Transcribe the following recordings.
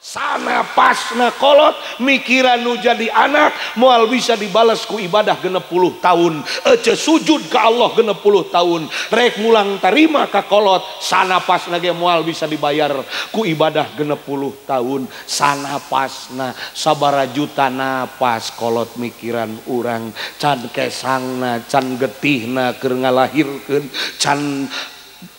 Sana pasna kolot mikiran nu jadi anak moal bisa dibalas ku ibadah 60 tahun. Ece sujud ka Allah 60 tahun rek mulang tarima ka kolot sana pasna ge moal bisa dibayar ku ibadah 60 tahun. Sana pasna sabara juta napas kolot mikiran urang can kesangna can getihna keur ngalahirkeun can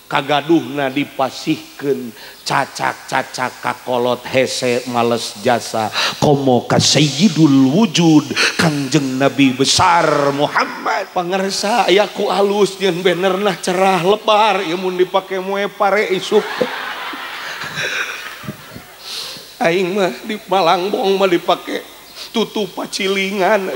kagaduhna dipasihkeun cacak-cacak kakolot hese males jasa komo ka sayyidul wujud Kangjeng Nabi besar Muhammad. Pangersa aya ku alus jeung benerna cerah lebar ieu mun dipake moe pare isuk. Aing mah di Malangbong mah dipake tutup pacilingan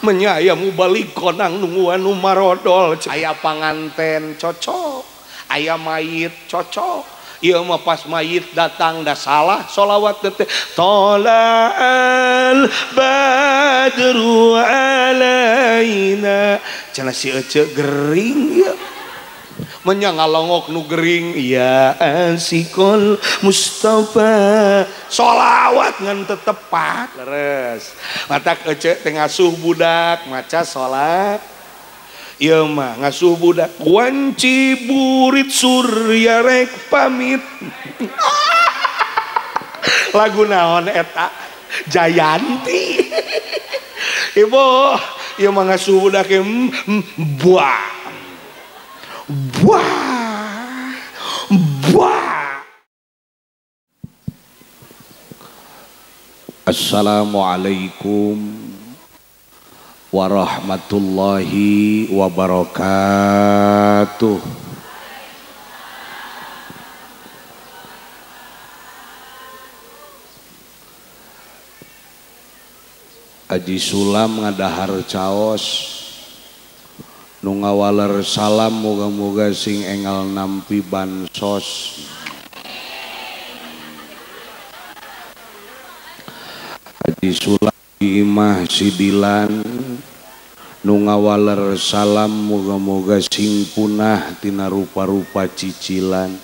menyaya mu balik konang nungguan nu marodol. Aya panganten cocok, aya mayit cocok. Ieu mah pas mayit datang dah salah sholawat teh tola'al badru alaina cenah si ece gering ieu menya ngalongok nu gering ya asikul Mustafa sholawat ngan teu tepat leres matak ece teh ngasuh budak maca sholat. Ieu mah ngasuh budak wanci burit surya rek pamit. Lagu naon eta Jayanti. Ibu ieu mah ngasuh budak buah buah buah. Assalamualaikum warahmatullahi wabarakatuh. Haji Sulam ngadahar caos nu ngawaler salam moga-moga sing engal nampi bansos. Haji Sulam imah sidilan nu ngawaler salam moga-moga sing punah tina rupa-rupa cicilan.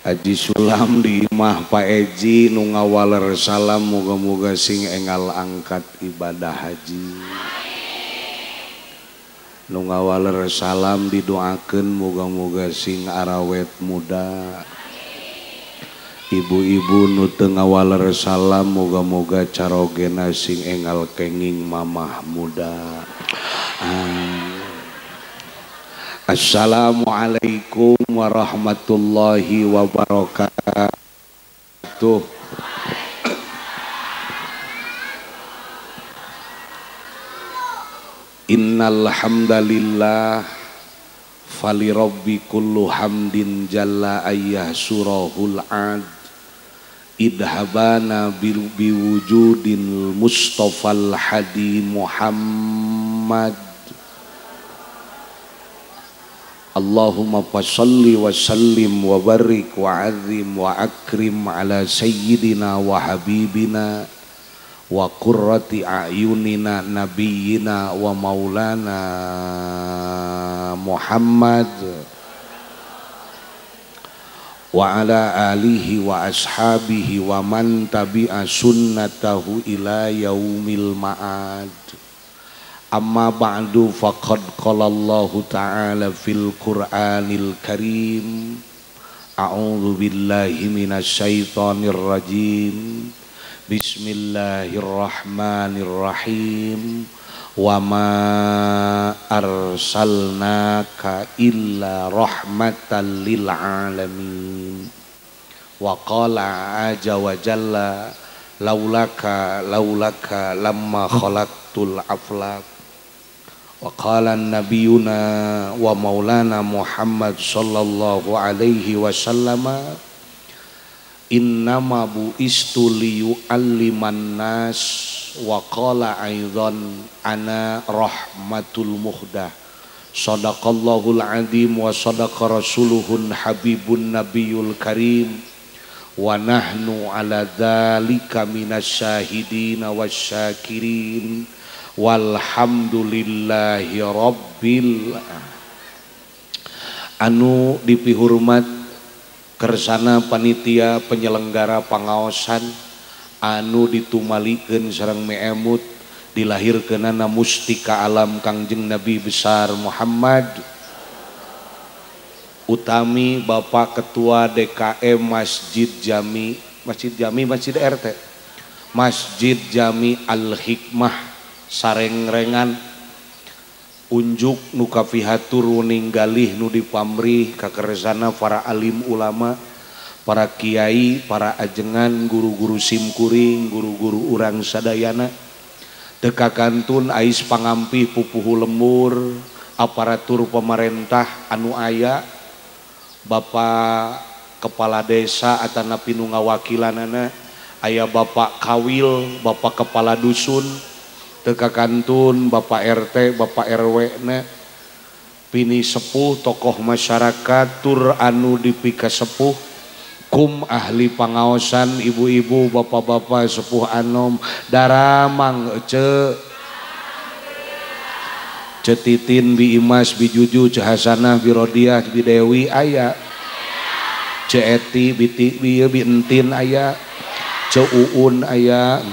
Haji Sulam di imah Pak Eji nu ngawaler salam moga-moga sing engal angkat ibadah haji. Nu ngawaler salam didoakeun moga-moga sing arawet muda. Ibu-ibu nu teu ngawaler salam moga-moga carogena sing engal kenging mamah muda. Assalamualaikum warahmatullahi wabarakatuh. Innal hamdalillah fali rabbi kullu hamdin jalla ayyah surahul ad idhabana biwujudil mustafal hadi Muhammad. Allahumma fassalli wa sallim wa barik wa azim wa akrim ala sayyidina wa habibina wa qurrati a'yunina nabiyyina wa maulana Muhammad wa ala alihi wa ashabihi wa man tabi'a sunnatahu ila yaumil ma'ad. Amma ba'du faqad qala Allahu ta'ala fil Qur'anil Karim. A'udzu billahi minasyaitonir rajim. Bismillahirrahmanirrahim. Wa ma arsalnaka illa rahmatan lil alamin. Wa qala aja wa jalla laulaka laulaka lamma khalaqtul aflak. Wa qala nabiyuna wa maulana Muhammad sallallahu alaihi wasallama innama bu'istu liyu'alliman nas. Wa qala aidan ana rahmatul muhdah. Sadaqallahul azim wa sadaqa rasuluhun habibun nabiyul karim. Wa nahnu ala dzalika minasyahidina wasyakirin. Walhamdulillahi rabbil Anu dipihurmat kersana panitia penyelenggara pangaosan anu ditumalikeun sareng meemut dilahirkeunana mustika alam Kangjeng Nabi besar Muhammad utami Bapak Ketua DKM Masjid Jami Masjid Jami Masjid RT Masjid Jami Al Hikmah Sarengrengan unjuk nu kapihatur ninggalih nu dipamrih kakersana para alim ulama, para kiai, para ajengan, guru-guru simkuring, guru-guru urang sadayana, teka kantun ais pangampih pupuhu lemur, aparatur pemerintah anu aya, Bapak Kepala Desa atanapi nu ngawakilanana, aya Bapak Kawil, Bapak Kepala Dusun, teka kantun Bapak RT, Bapak RW na pini sepuh tokoh masyarakat tur anu dipika sepuh kum ahli pangaosan ibu-ibu bapak-bapak sepuh anom daramang ece cetitin bi Imas bi Juju ce Hasanah bi Rodiah bi Dewi aya ce Eti bi Ti bi Entin aya ce Uun aya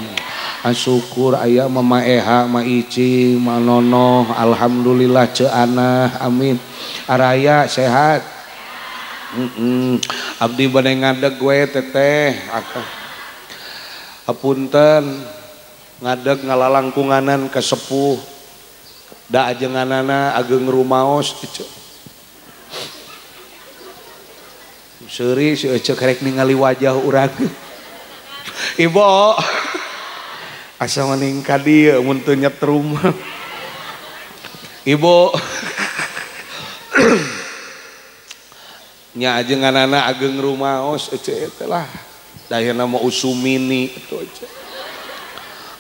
asyukur aya Mama Eha, Ma Ici, Ma Nono, alhamdulillah ce anah, amin. Araya sehat. Abdi bade ngadeg we teteh. Apunten ngadeg ngalalangkunganan ka sepuh. Da ajenganana ageng rumaos ece. Seuri si ece karek ningali wajah urang. Ibu asa maning ka dieu mun teu nyetrum. Ibu nya ajenganana ageng rumaos ece eta lah. Dayana mah usum mini itu ece.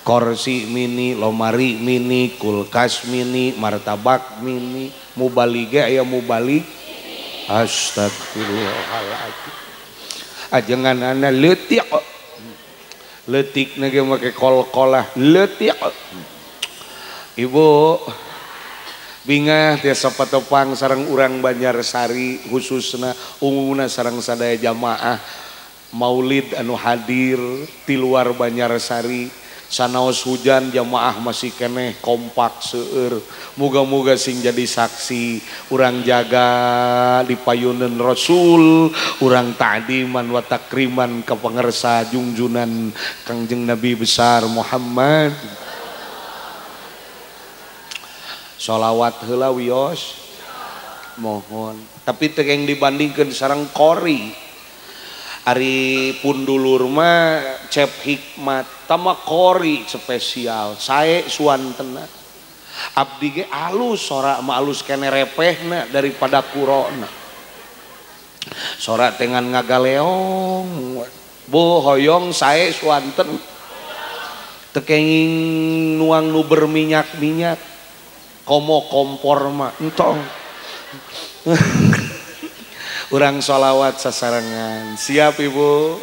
Kursi mini, lomari mini, kulkas mini, martabak mini, mubalik ge aya mubalik. Astagfirullahaladzim. Ajenganana leutik. Letik nage make kol-kolah letik. Ibu bingah tiasa patopang sareng urang Banjarsari khususna umumna sareng sadaya jamaah maulid anu hadir ti luar Banjarsari sanaos hujan jamaah masih keneh kompak seueur muga-muga sing jadi saksi urang jaga di payuneun Rasul urang ta'diman wa takriman ka pangersa jungjunan Kangjeng Nabi besar Muhammad. Sholawat heula wios mohon tapi teu yang dibandingkeun sareng qori. Ari pundulur mah cep hikmat tama qori spesial sae suantena abdi ge alus sora mah alus kene repehna daripada kurona sora tengan ngagaleong bu hoyong sae suanten teu kenging nuang nu berminyak-minyak komo kompor mah entong. Urang sholawat sasarengan. Siap ibu?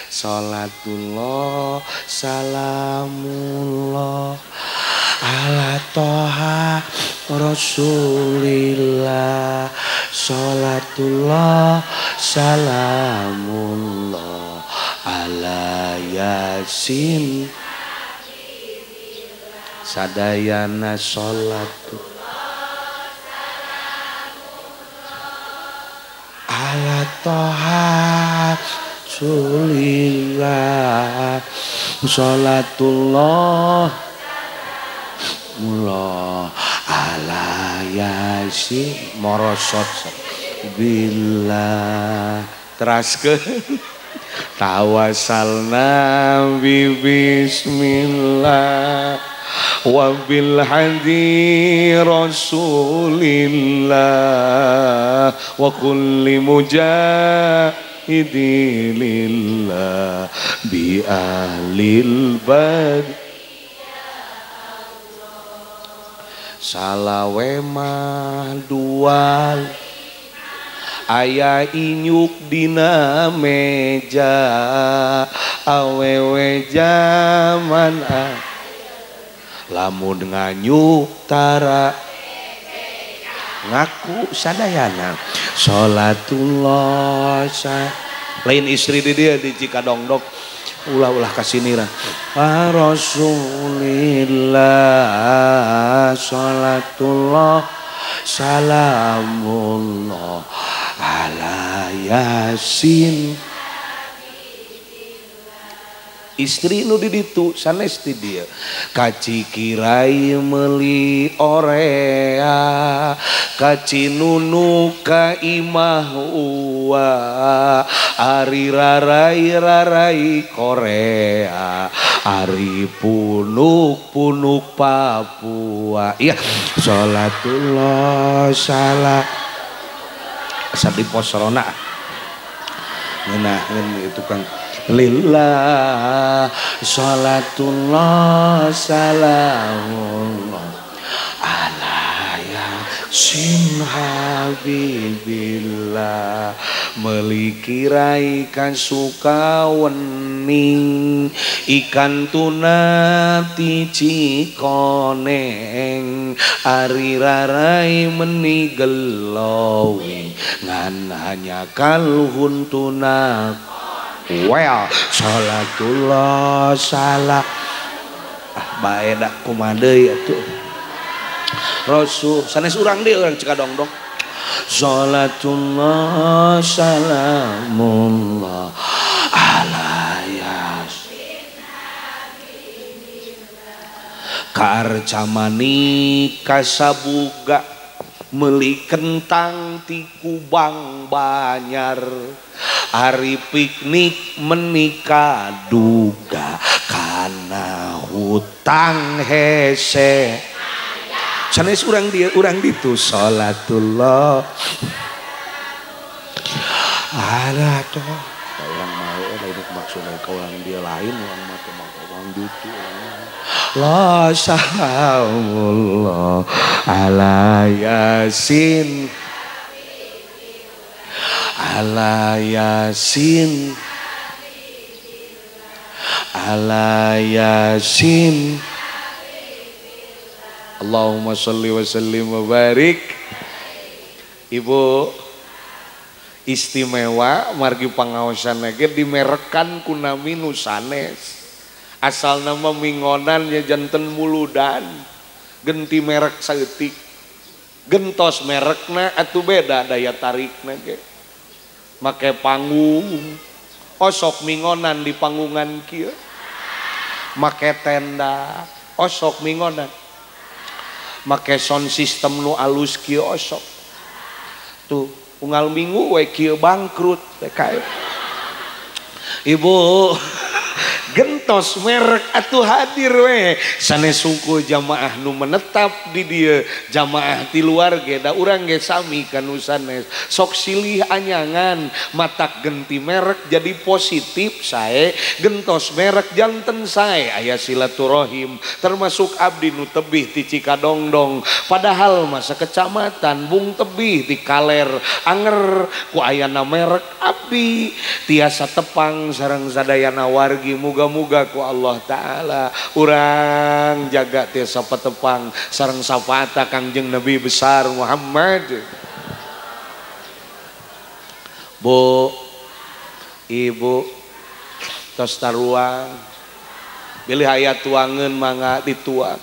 Sholatullah salamullah ala toha rasulillah. Sholatullah salamullah ala yasin. Sadayana sholatullah ala toha rasulillah. Sholatullah mullah ala yasin morosot billah. Teraskeun tawasalna bi bismillah wa bil hadi rasulillah wa kulli mujahidin lillah bi ahlil bad. Salawe mah dual aya inyuk dina meja awewe jaman lamun nganyuk tara Ngaku sadayana. Salatullah lain istri di dia di Cikadongdong. Ulah-ulah kasinira. Rasulillah salatullah salamullah ala yasin. Istri nu di ditu sanes di dieu. Kacikirai meuli orea, kacinunu ka imah uwa, ari rarai rarai Korea, ari punuk punuk Papua. Iya, salatullah salah sadi posrona. Ngeunah itu Kang. Lillah salatullah salamullah ala yasin habibillah. Meuli kirai ka Sukawening, ikan tuna ti Cikoneng, ari rarai meni gelowing, ngan hanya kaluhun tuna. Well, salatullah salah ah bae da kumaha deui atuh. Rasul sanes urang deui urang Cikadongdong. Salatullah salamullah ala yasin. Karcamani kasabuga meuli kentang ti Kubang Banyar, ari piknik menikah duga kana hutang hese. Sanes urang dia urang ditu salatullah ala toh urang mah lain maksudna ka urang dia lain urang mah teh urang ditu la salamullah ala yasin ala yasin ala yasin. Allahumma sholli wa sallim wa barik. Ibu istimewa margi pangaosan ge dimerekan ku nami nu sanes. Asal nama mingonan ya janten muludan, genti merek saeutik, gentos merekna atuh beda daya tarikna ge. Make panggung, osok mingonan di panggungan kieu. Make tenda, osok mingonan. Make sound system nu alus kieu osok. Tuh, unggal minggu we kieu bangkrut PKM. Ibu gentos merek atuh hadir we sanes sungguh jamaah nu menetap di dieu, jamaah ti luar ge da urang ge sami ka nu sanes. Sok silih anyangan matak genti merek jadi positif sae, gentos merek janten sae aya silaturahim termasuk abdi nu tebih ti Cikadongdong padahal masa kecamatan bung tebih ti kaler anger ku ayana merek abdi tiasa tepang sareng sadayana wargi. Muga-muga ku Allah Ta'ala urang jaga tiasa patepang sareng syafaat Kangjeng Nabi besar Muhammad. Bu, ibu tos taruang bilih aya tuangeun mangga dituang.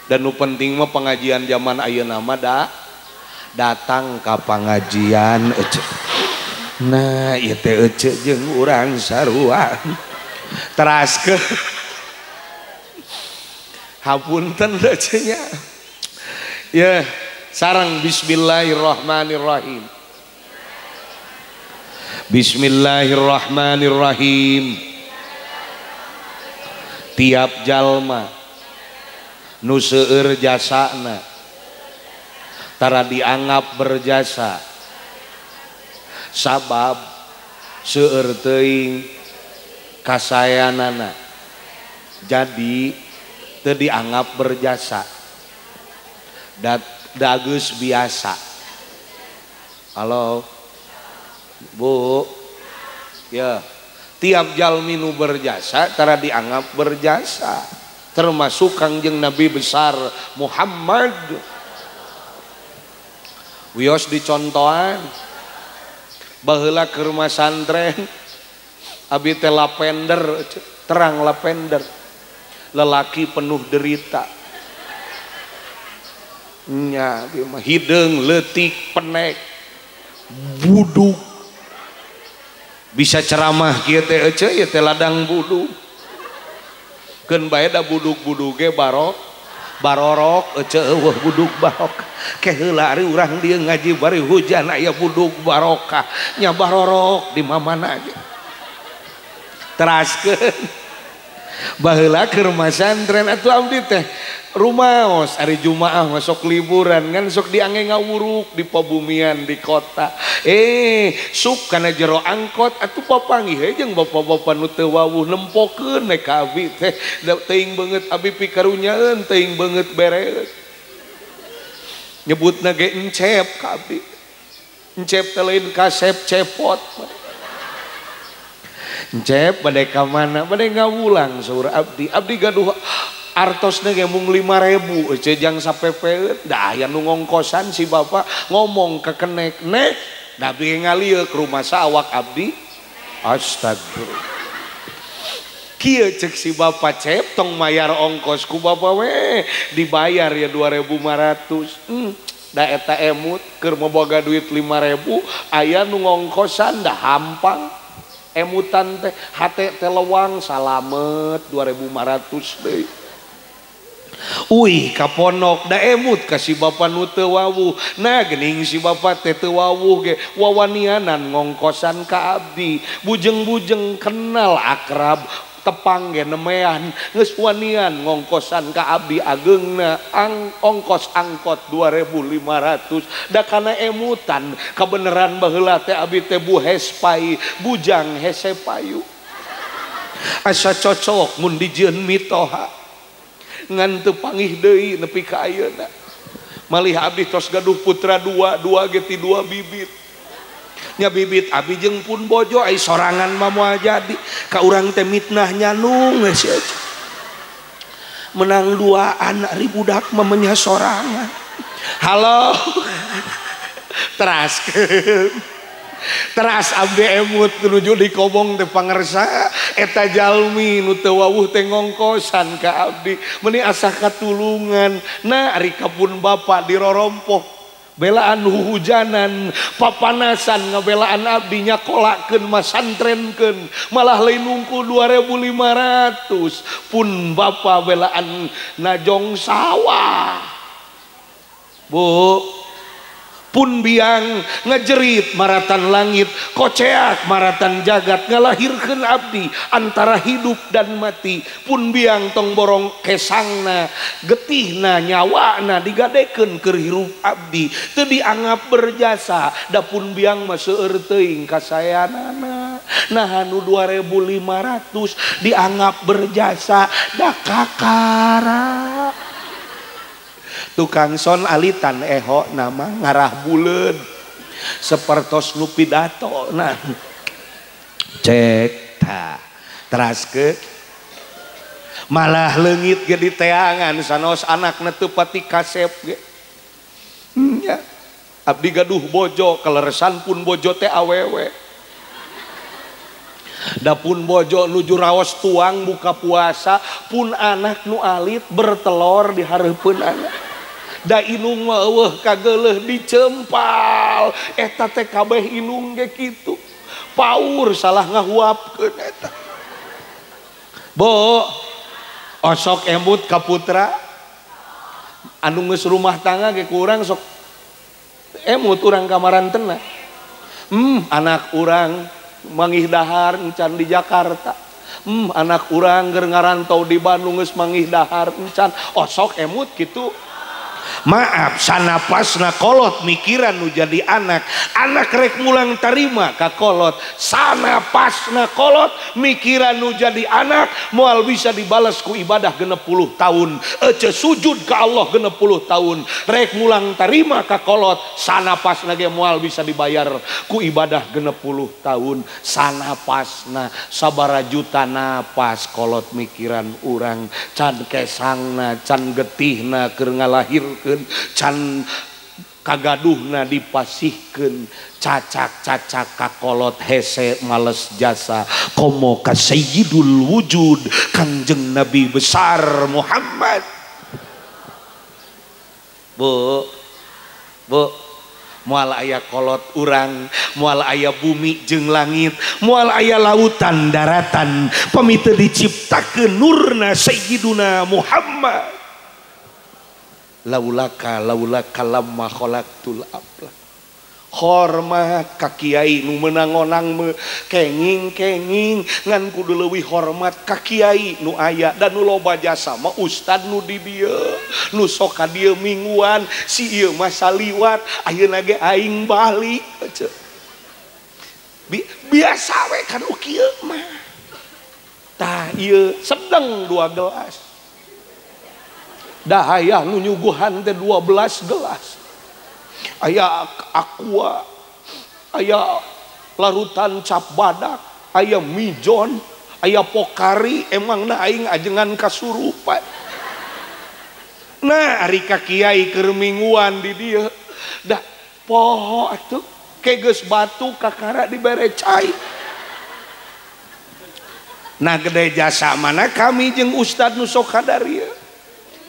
Dan nu penting mah pengajian zaman ayeuna mah datang ka pangajian ece. Nah ieu teh ece jeung urang sarua. Teras ke hapunten nya ya sarang bismillahirrahmanirrahim. Bismillahirrahmanirrahim. Tiap jalma nu seueur jasana tara dianggap berjasa sabab seueur teuing kasayanana jadi teu dianggap berjasa dageus biasa. Halo Bu, ya tiap jalmi nu berjasa tara dianggap berjasa termasuk Kangjeng Nabi besar Muhammad. Wios dicontohan. Baheula ke rumah santren abi teh lapender, terang lapender. Lelaki penuh derita. Nya hideung leutik penek buduk. Bisa ceramah kieu teh ece ieu teh ladang buduk. Keun bae da buduk-buduk ge barok barorok ece eueuh buduk barok. Ke heula ari urang dieu ngaji bari hujan aya buduk barokah nya barorok di mamana ge. Teraskeun baheula keur masantren atuh abdi teh rumaos ari Jumaah mah sok liburan kan sok diange ngawuruk di pabumian di kota. Sup kana jero angkot atuh papanggih we jeung bapak-bapak nu teu wawuh nempokeun we ka abi teh. Teuing beungeut abi pikarunyaeun, teuing beungeut bereut. Nyebutna ge encep ka abdi. Encep teh lain kasep cepot. Encep bade ka mana? Bade ngawulang saur abdi. Abdi gaduh artosna ge mung 5.000 ece jang sapepeut. Da aya nu ngongkosan si bapak ngomong ke kenek, "Nek, da abdi ngalieuk rumah sawak abdi." Astagfirullah. Kieu cek si bapak, "Cep tong mayar ongkos ku bapak we, dibayar ya 2.500." Da eta emut keur moboga duit 5.000 aya nu ngongkosan da hampang. Emutan teh hate teh lewang salamet 2.500 deui. Uih kaponok da emut ka si bapa nu teu wawuh. Nah geuning si bapa teh teu wawuh ge wawanianan ngongkosan ka abdi. Bujeng-bujeng kenal akrab tepang ge nemean geus wanian ngongkosan ka abdi ageungna ongkos angkot 2.500 da kana emutan kabeneran baheula teh abdi teh bu hespai bujang hese payu. Asa cocok mun dijieun mitoha ngan teu pangih deui nepi ka ayeuna. Malih abdi tos gaduh putra dua, dua ge ti dua bibit. Nya bibit abi jeung pun bojo ai sorangan mah moal jadi ka urang teh mitnah nyanung geus menang dua anak ari budak mah menya sorangan. Halo. Teraskeun. Teras abdi emut nuju di kobong teh pangersa eta jalmi nu teu wawuh teh ngongkosan ka abdi meuni asa katulungan. Nah ari ka pun bapa dirorompoh belaan huhujanan papanasan ngabelaan abdi nyakolakeun masantrenkeun malah lain nungku 2.500 pun bapa belaan najong sawah. Bu pun biang ngejerit maratan langit koceak maratan jagat ngalahirkeun abdi antara hidup dan mati. Pun biang tong borong kesangna getihna nyawana digadekeun keur hirup abdi teu dianggap berjasa da pun biang mah seueur teuing kasayanana. Nah anu 2.500 dianggap berjasa da kakara. Tukang son alitan eho nama ngarah buleun sepertos nu pidato. Nah cek ta teraskeun malah leungit ge diteangan sanos anakna teu pati kasep ge. Nya abdi gaduh bojo kaleresan pun bojo teh awewe. Da pun bojo nuju raos tuang buka puasa pun anak nu alit bertelor di hareupeun anak. Da inung mah eueuh kageuleuh dicempal eta teh kabeh inung ge kitu. Paur salah ngahuapkeun eta. Bo osok emut ka putra anu geus rumah tangga ge kurang sok emut urang kamarantena. Anak urang mangih dahar encan di Jakarta. Anak urang ger ngarantau di Bandung geus mangih dahar encan. Osok emut kitu. Maaf sanapasna kolot mikiran nu jadi anak. Anak rek mulang tarima ka kolot. Sanapasna kolot mikiran nu jadi anak moal bisa dibales ku ibadah 60 tahun. Ece sujud ka Allah 60 tahun. Rek mulang tarima ka kolot sanapasna ge moal bisa dibayar ku ibadah 60 tahun. Sanapasna sabara juta napas kolot mikiran urang can kesangna can getihna keur ngalahirkeun can Kagaduhna dipasihkeun cacak-cacak kakolot hese males jasa komo ka sayyidul wujud Kangjeng Nabi besar Muhammad. Bu, bu, moal aya kolot urang, moal aya bumi jeung langit, moal aya lautan daratan, pami teu diciptakeun nurna sayyiduna Muhammad. Laulaka laulaka lamma khalaqtul aflak. Hormat ka kiai nu meunang onang me kenging-kenging ngan kudu leuwih hormat ka kiai nu aya dan nu loba jasa mah ustad nu di dieu nu sok ka dieu mingguan si ieu mah saliwat ayeuna ge aing balik. Biasa we kan nu kieu mah. Tah ieu sedeng 2 gelas. Dahaya nu nyuguhan teh 12 gelas. Aya aqua, aya larutan cap badak, aya mijon, aya pokari, emangna aing ajengan kasurupan. Nah, ari ka kiai keur mingguan di dieu, da poho atuh ke geus batu kakara dibere cai. Nah, gede jasa mana kami jeung ustad nu sok kadarieu.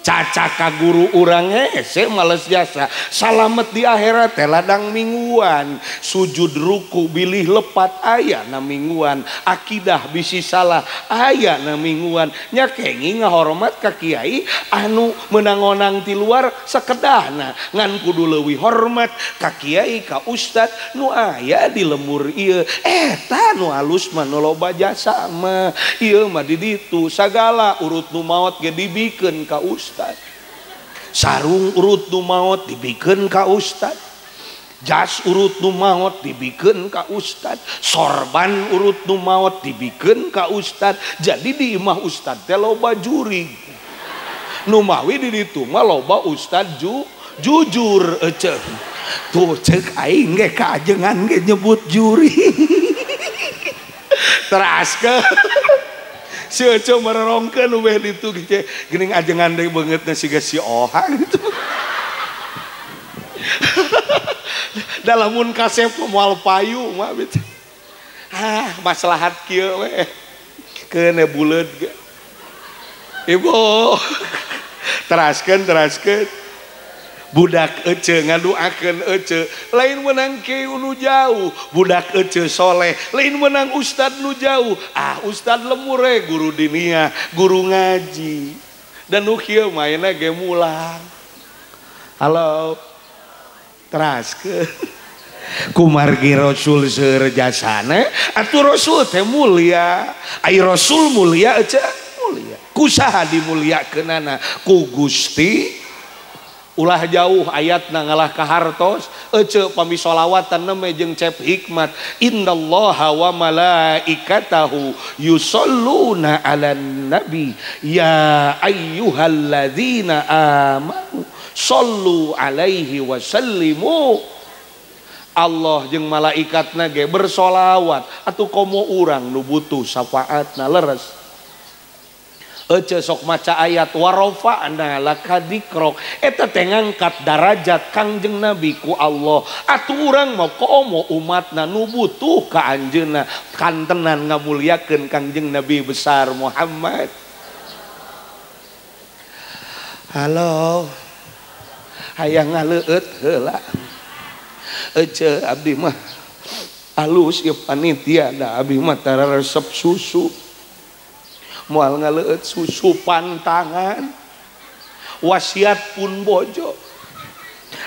Caca ka guru urang hese males jasa salamet di akhirat teh ladang mingguan sujud ruku bilih lepat aya na mingguan akidah bisi salah aya na mingguan nya kenging ngahormat ka kiai anu meunang-onang ti luar sakedahna ngan kudu leuwih hormat ka kiai ka ustad nu aya di lemur ieu eta nu alus mah nu loba jasa mah ieu mah di ditu sagala urut nu maot ge dibikeun ka ustad. Sarung urut nu maot dibikeun ka ustad, jas urut nu maot dibikeun ka ustad, sorban urut nu maot dibikeun ka ustad. Jadi di imah ustad teh loba jurig. Nu mawi di ditu mah loba ustad jujur eceu. Tuh ceuk aing ge ka ajengan ge nyebut juri. Teraskeun si Ece merorongkeun weh ditu ge geuning ajengan deui beungeutna siga si Oha gitu. Da lamun kasep moal payu mah gitu. Ah, maslahat kieu we. Keun buleud ge. Ibu teraskeun teraskeun. Budak ece ngaduakeun ece lain menang kiai nu jauh, budak ece soleh lain menang ustad nu jauh. Ah, ustad lemur we guru diniyah, guru ngaji. Dan nu kieu maena ge mulang. Halo. Teraskeun. Kumargi Rasul seueur jasana atuh Rasul teh mulia. Ai Rasul mulia ece mulia. Kusaha dimuliakeunana? Ku Gusti. Ulah jauh ayatna ngalah ka hartos ece pami sholawatan neme jeung cep hikmat innallaha wa malaikatahu yusholluna 'alan nabi ya ayyuhalladzina amanu shollu 'alaihi wa sallimu. Allah jeung malaikatna ge bersolawat atuh komo urang nu butuh syafaatna leres. Ece sok maca ayat warofa'na laka dzikrok eta teh ngangkat darajat Kangjeng Nabi ku Allah atuh urang mah komo umatna nu butuh ka anjeunna kantenan ngamuliakeun Kangjeng Nabi besar Muhammad. Halo, hayang ngaleueut heula. Ece abdi mah alus ieu panitia da abdi mah tara resep susu. Moal ngaleueut susu pantangan wasiat pun bojo.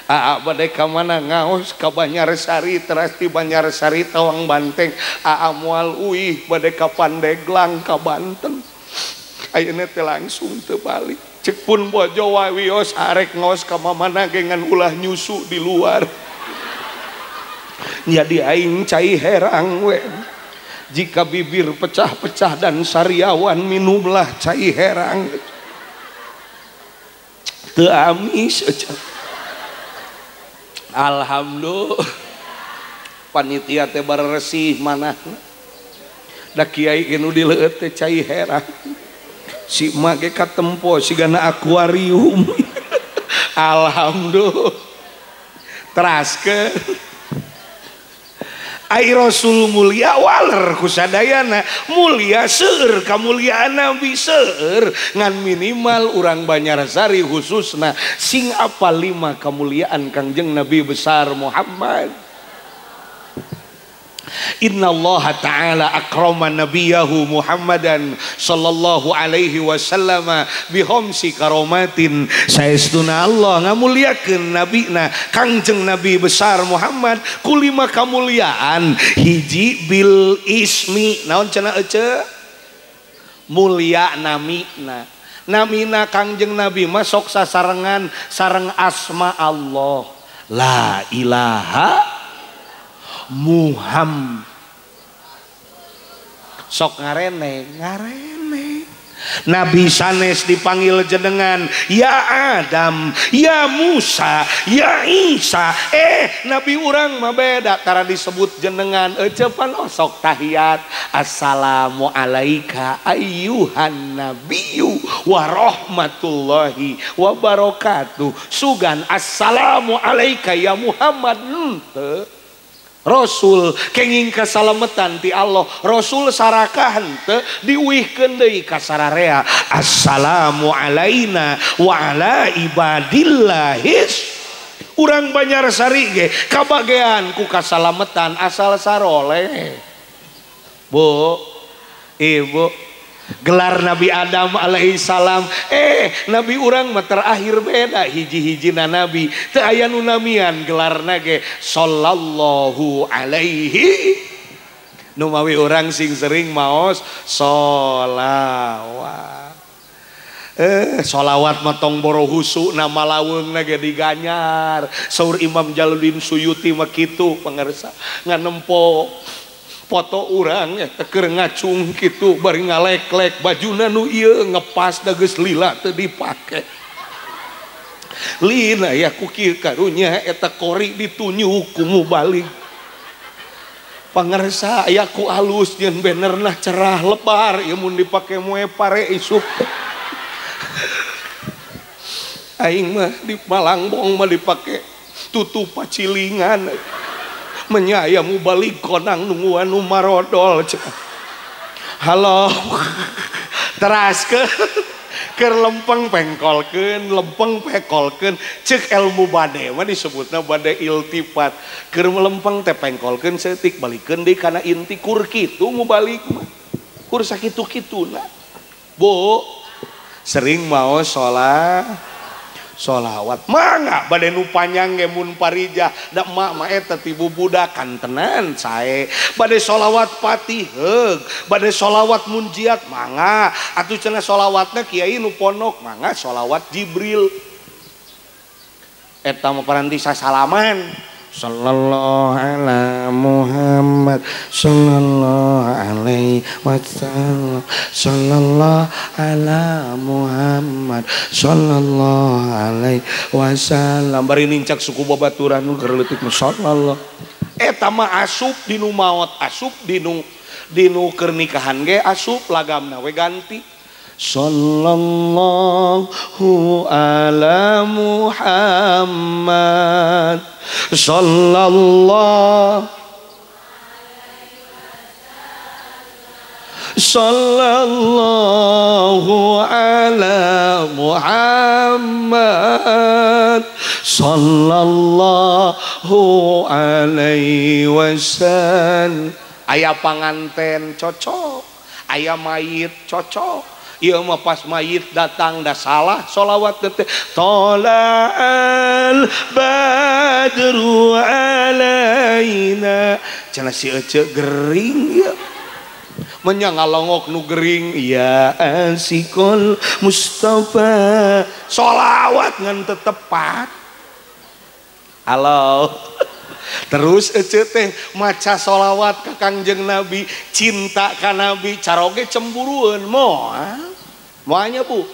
Aa bade ka mana ngaos ka Banyarsari teras ti Banyarsari Tawang Banteng. Aa moal uih bade ka Pandeglang ka Banten. Ayeuna teh langsung teu balik. Cek pun bojo wawios arek ngaos ka mamana ge ngan ulah nyusu di luar. Jadi aing cai herang we. Jika bibir pecah-pecah dan sariawan minumlah cai herang. Teu amis. Alhamdulillah. Panitia teh baresih manahna. Da kiai ge nu dileueut teh cai herang. Si emak ge katempo sigana akuarium. Alhamdulillah. Teraskeun. Ai Rasul mulia waler kusadayana mulia seueur kamuliaan Nabi seueur ngan minimal urang Banjarsari khususna sing apal 5 kamuliaan Kangjeng Nabi besar Muhammad. Inna Allah ta'ala akrama nabiyahu Muhammadan sallallahu alaihi wasallam bihomsi karomatin. Saestuna Allah ngamuliakeun nabina Kangjeng Nabi besar Muhammad ku 5 kamuliaan. Hiji bil ismi, naon cenah ece? Mulia namina. Namina Kangjeng Nabi mah sok sasarengan sareng asma Allah. La ilaha Muhammad. Sok ngarene ngarene Nabi sanes dipanggil jenengan ya Adam, ya Musa, ya Isa. Nabi urang mah beda tara disebut jenengan ece pan osok tahiyat assalamu alaika ayyuhan nabiyyu wa rahmatullahi wa barakatuh. Sugan assalamu alaika ya Muhammad henteu. Rasul kenging kasalametan ti Allah, Rasul sarakah henteu diuihkeun deui ka sararea assalamu alaina wa ala ibadillahis. Urang Banjarsari ge kabagean ku kasalametan asal saroleh. Bu, Ibu, gelar Nabi Adam alaihi salam Nabi urang mah terakhir beda hiji-hijina nabi teu aya nu namian gelarna ge sallallahu alaihi. Nu mawi urang sing sering maos sholawat. Sholawat mah tong boro husu nama laweungna ge diganyar. Saur Imam Jalaluddin Suyuti mah kitu pangarsa nganempo foto urang eta keur ngacung kitu bari ngalek-lek bajuna nu ieu ngepas da geus lila teu dipake. Lina ya ku kieu karunya eta kori ditunyuk ku mubalik. Pangarsa aya ku alus jeung benerna cerah lebar ieu mun dipake moe pare isuk. Aing mah di Malangbong mah dipake tutup pacilingan. Menyaya mubalik konang nungguan nu marodol. Halo. Teras ke keur lempeng pengkolkeun, lempeng pekolkeun. Ceuk ilmu bade mah disebutna bade iltifat. Keur lempeng teh pengkolkeun seutik balikeun deui kana inti kur kitu mubalik mah. Kur sakitu-kituna. Bu, sering maos sholat sholawat mangga bade nu panjang ge mun parijah da emak mah eta ti bubudak kantenan sae bade sholawat patih heug bade sholawat munjiat mangga atuh cenah sholawatna kiai nu pondok mangga sholawat Jibril eta mah paranti sasalaman sallallahu ala Muhammad sallallahu alaihi wasallam sallallahu ala Muhammad sallallahu alaihi wasallam bari nincak suku babaturan nu keur leutik sallallahu eta mah asup dinu maot asup dinu keur nikahan ge asup lagamna we ganti sallallahu ala Muhammad sallallahu sallallahu ala Muhammad sallallahu alaihi wasallam. Aya panganten cocok, aya mayit cocok. Ieu mah pas mayit datang dah salah sholawat teh tola'al badru alaina cenah si ece gering ya menya ngalongok nu gering ya asikul Mustafa sholawat ngan teu tepat. Halo. Terus ece teh maca sholawat ka Kangjeng Nabi, cinta ka Nabi, caroge cemburueun moal. Moalnya Bu.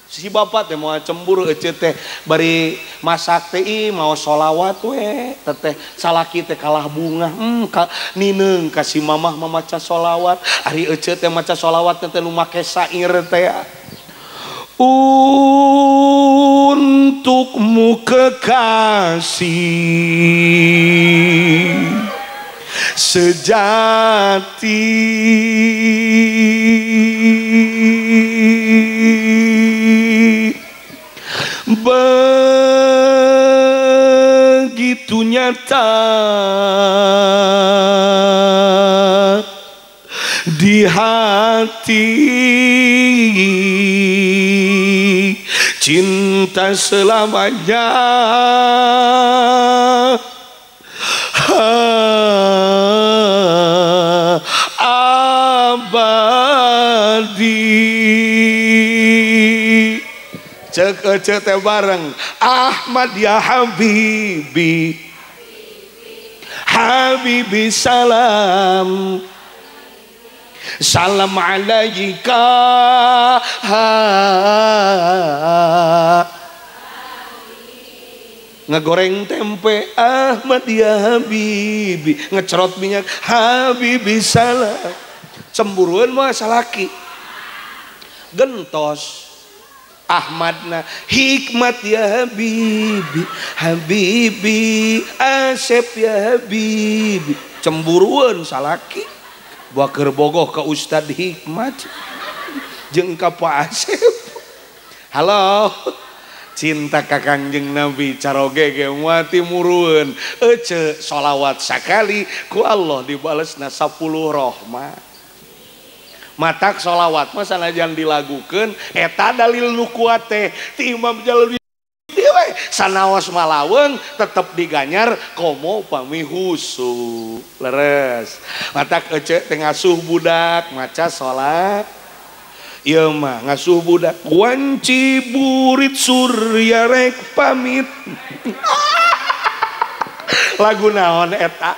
Si bapak teh moal cemburu ece teh bari masak teh ih mau sholawat we teteh salaki teh kalah bunga nineung ka si mamah mamaca sholawat ari ece teh maca sholawat teh nu make sair teh. Untukmu kekasih sejati, begitu nyata di hati, cinta selamanya abadi. Cek ece teh bareng Ahmad ya Habibi, Habibi salam, salam alaika. Ngegoreng tempe Ahmad ya Habibi, ngecerot minyak Habibi salam. Cemburuan mah salaki gentos Ahmadna hikmat ya Habibi, Habibi Asep ya Habibi. Cemburuan salaki buat bogoh ke Ustad Hikmat jeung ka Pak Asep. Halo, cinta ka Kangjeng Nabi caroge ge mati murueun. Ece sholawat sakali ku Allah dibalesna 10 rahmat. Matak sholawat mah sanajan dilagukeun eta dalil nu kuat teh ti Imam Jalalain sanaos malaweng tetep diganyar komo pami husu leres. Matak ece teh ngasuh budak maca salat ieu mah ngasuh budak wanci burit surya rek pamit. Lagu naon eta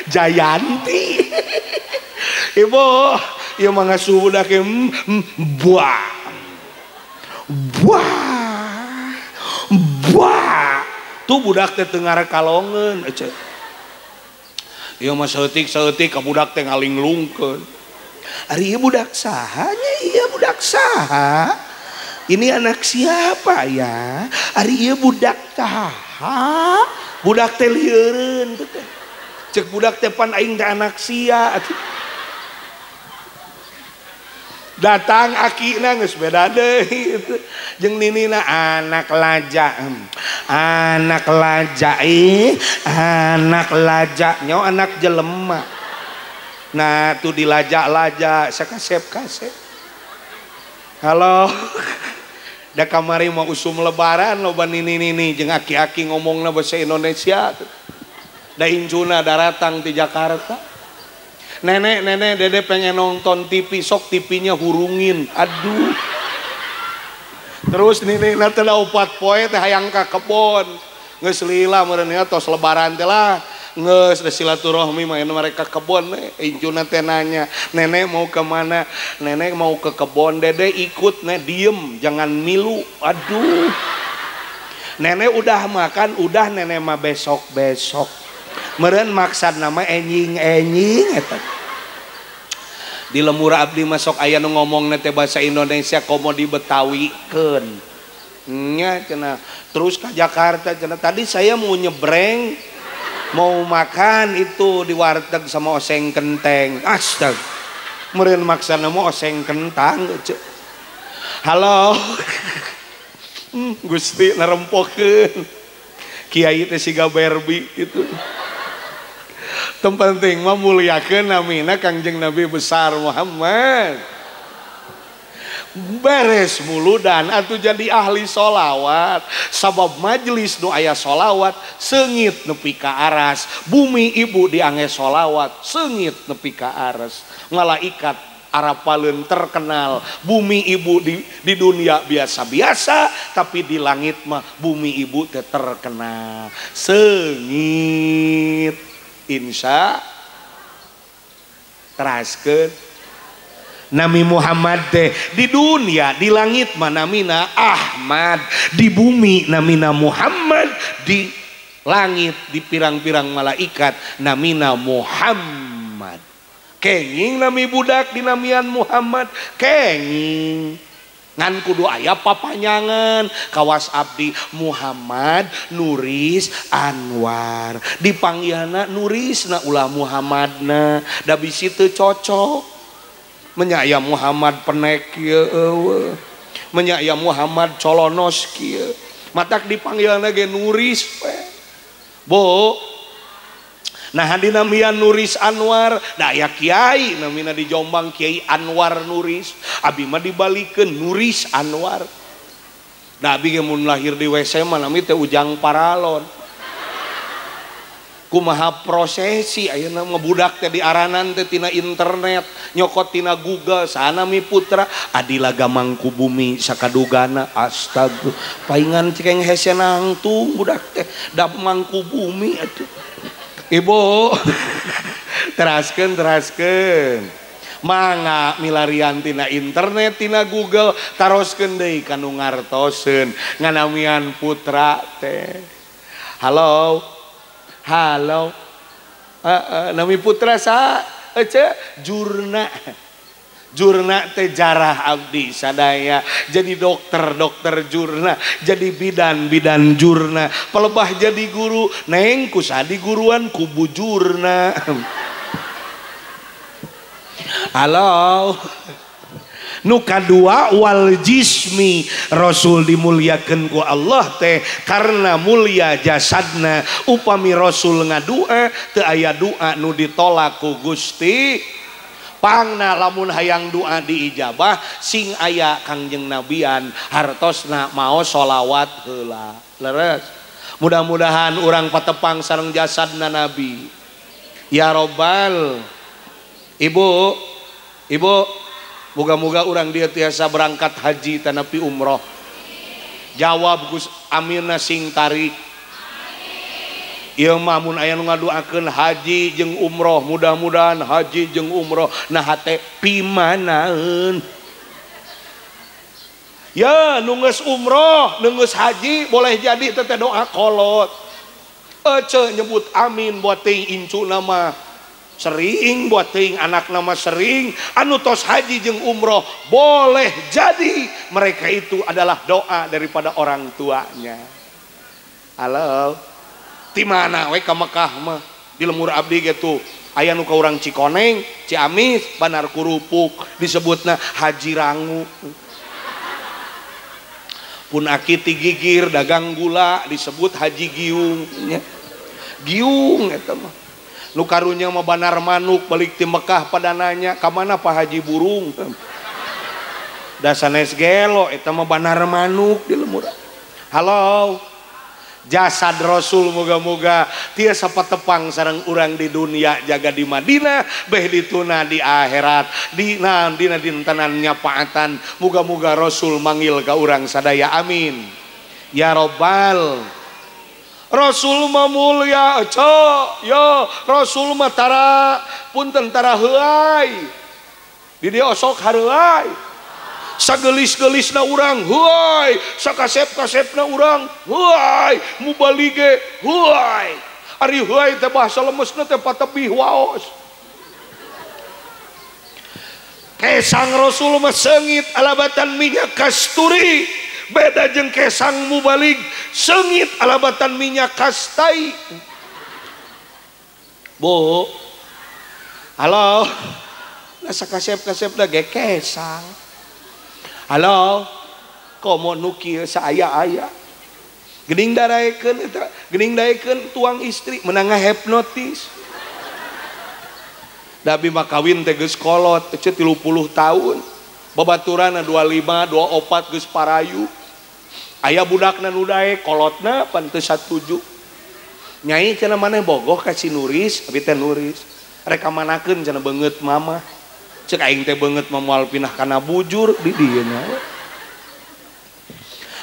Jayanti. Ibu ieu mah ngasuh budak buah buah buah tuh budak teh teu ngarakalongeun ece. Ieu mah saeutik-saeutik ka budak teh ngalinglungkeun. Ari ieu budak saha nya? Ieu budak saha? Ini anak siapa ya? Ari ieu budak saha? Budak teh lieureun teh. Cek budak teh pan aing teh anak sia. Datang akina geus beda deui jeung ninina anak laja, anak laja ih, anak laja nyawa anak jelema. Nah tuh dilajak-lajak sakasep-kasep. Halo, da kamari mau usum lebaran loba nini-nini jeung aki-aki ngomongna bahasa Indonesia. Da incuna daratang ti Jakarta. Nenek, nenek, dede pengen nonton TV, sok TV-nya hurungin. Aduh. Terus nenek teh da opat poe teh hayang ka kebon. Geus lila meureun tos lebaran teh lah. Geus da silaturahmi mah mereka kebon. Incuna teh nanya, "Nenek mau ke mana?" "Nenek mau ke kebon." "Dede ikut, nek diem, jangan milu." Aduh. Nenek udah makan, udah nenek mah besok-besok. Meureun maksad nama enjing-enjing eta. Di lemur abdi masuk aya nu ngomongna teh bahasa Indonesia komo dibetawikeun. Nya cenah. Terus ka Jakarta cenah, tadi saya mau nyebreng mau makan itu di warteg sama oseng kenteng. Astaga. Meureun maksana mah oseng kentang. Halo. Gusti narempokeun. Kiai teh siga Barbie gitu. Teu penting mah muliakeun namina Kangjeng Nabi besar Muhammad. Beres muludan atuh jadi ahli sholawat. Sabab majelis nu aya sholawat seungit nepi ka aras. Bumi ibu diange sholawat seungit nepi ka aras. Malaikat arapaleun terkenal. Bumi ibu di dunia biasa-biasa, tapi di langit mah bumi ibu teh terkenal seungit. Insya teraskeun Nami Muhammad teh di dunia, di langit mah namina Ahmad, di bumi namina Muhammad, di langit di pirang-pirang malaikat namina Muhammad. Kenging nami budak dinamian Muhammad, kenging. Ngan kudu aya papanyangan kawas abdi Muhammad Nuris Anwar dipanggilna Nurisna ulah Muhammadna da bisi teu cocok menya aya Muhammad penek kieu eueuh menya aya Muhammad colonos kieu matak dipanggilna ge Nuris we. Bu nah dinamian Nuris Anwar da aya kiai namina di Jombang Kiai Anwar Nuris abi mah dibalikeun Nuris Anwar da abi ge mun lahir di WC mah nami teh Ujang Paralon kumaha prosesi ayeuna mah budak teh diaranan teh tina internet nyokot tina Google sana mi putra Adilaga Mangkubumi sakadugana astagfirullah paingan cikeng hese nangtung budak teh da Mangkubumi atuh. Ibu teraskeun mangga milarian tina internet tina Google taroskeun deui ka nu ngartoseun nganamian putra teh. Halo halo nami putra sa ece Jurna. Jurna teh jarah abdi sadaya jadi dokter dokter Jurna jadi bidan bidan Jurna pelebah jadi guru neng kusadi guruan kubu Jurna. Halo nu kadua wal jismi Rasul dimuliakeun ku Allah teh karena mulia jasadna upami Rasul ngadua teu aya doa nu ditolak ku Gusti. Pangna lamun hayang doa diijabah sing aya Kangjeng Nabian hartosna maos sholawat heula. Leres. Mudah-mudahan urang patepang sareng jasadna Nabi. Ya Robbal. Ibu, ibu, moga-moga urang dia tiasa berangkat haji tanapi umroh. Jawab Gus aminna sing tarik. Ieu mah mun aya nu ngaduakeun haji jeung umroh, mudah-mudahan haji jeung umroh nah hate pimanaeun. Ya nu geus umroh, nu geus haji boleh jadi teh doa kolot. Ece nyebut amin buat teuing incuna mah sering, buat teuing anakna mah sering, anu tos haji jeung umroh boleh jadi mereka itu adalah doa daripada orang tuanya. Halo. Di mana we ka Mekah mah di lemur abdi gitu aya nu ka urang Cikoneng, Ciamis, Banar Kurupuk disebutna Haji Rangu. Pun aki ti gigir dagang gula disebut Haji Giung nya. Giung eta mah. Nu karunya mah Banar Manuk balik ti Mekah pada nanya ka mana Pak Haji Burung. Da sanes gelo eta mah Banar Manuk di lemur. Halo. Jasad Rasul moga-moga tiasa patepang sareng urang di dunia jaga di Madinah beh dituna di akhirat dina dina dintenan nyapaatan moga-moga Rasul manggil ka urang sadaya amin ya robbal. Rasul mah mulia ya Rasul mah tara punten tara heuay di dieu osok hareuay sagelis-gelisna urang huai sakasep-kasepna urang huai mubalige huai ari huai teh bahasa lemesna teh patebih waos kesang Rasul mah seungit alabatan minyak kasturi beda jeung kesang mubalig seungit alabatan minyak kastai. Bu halo nah sakasep-kasepna ge kesang. Halo, komo nu kieu saaya-aya. Geuning daraekeun eta, geuning daekeun tuang istri menang ngahipnotis. Da abi mah kawin teh geus kolot, teh 30 tahun. Babaturanna 25, 24 geus parayu. Aya budakna nu daek kolotna pan teu satuju. Nyai cenah maneh bogoh ka si Nuris, abi teh Nuris. Rek kamanakeun cenah beungeut mama. Cek aing teh beungeut mah moal pinah kana bujur di dieu nya.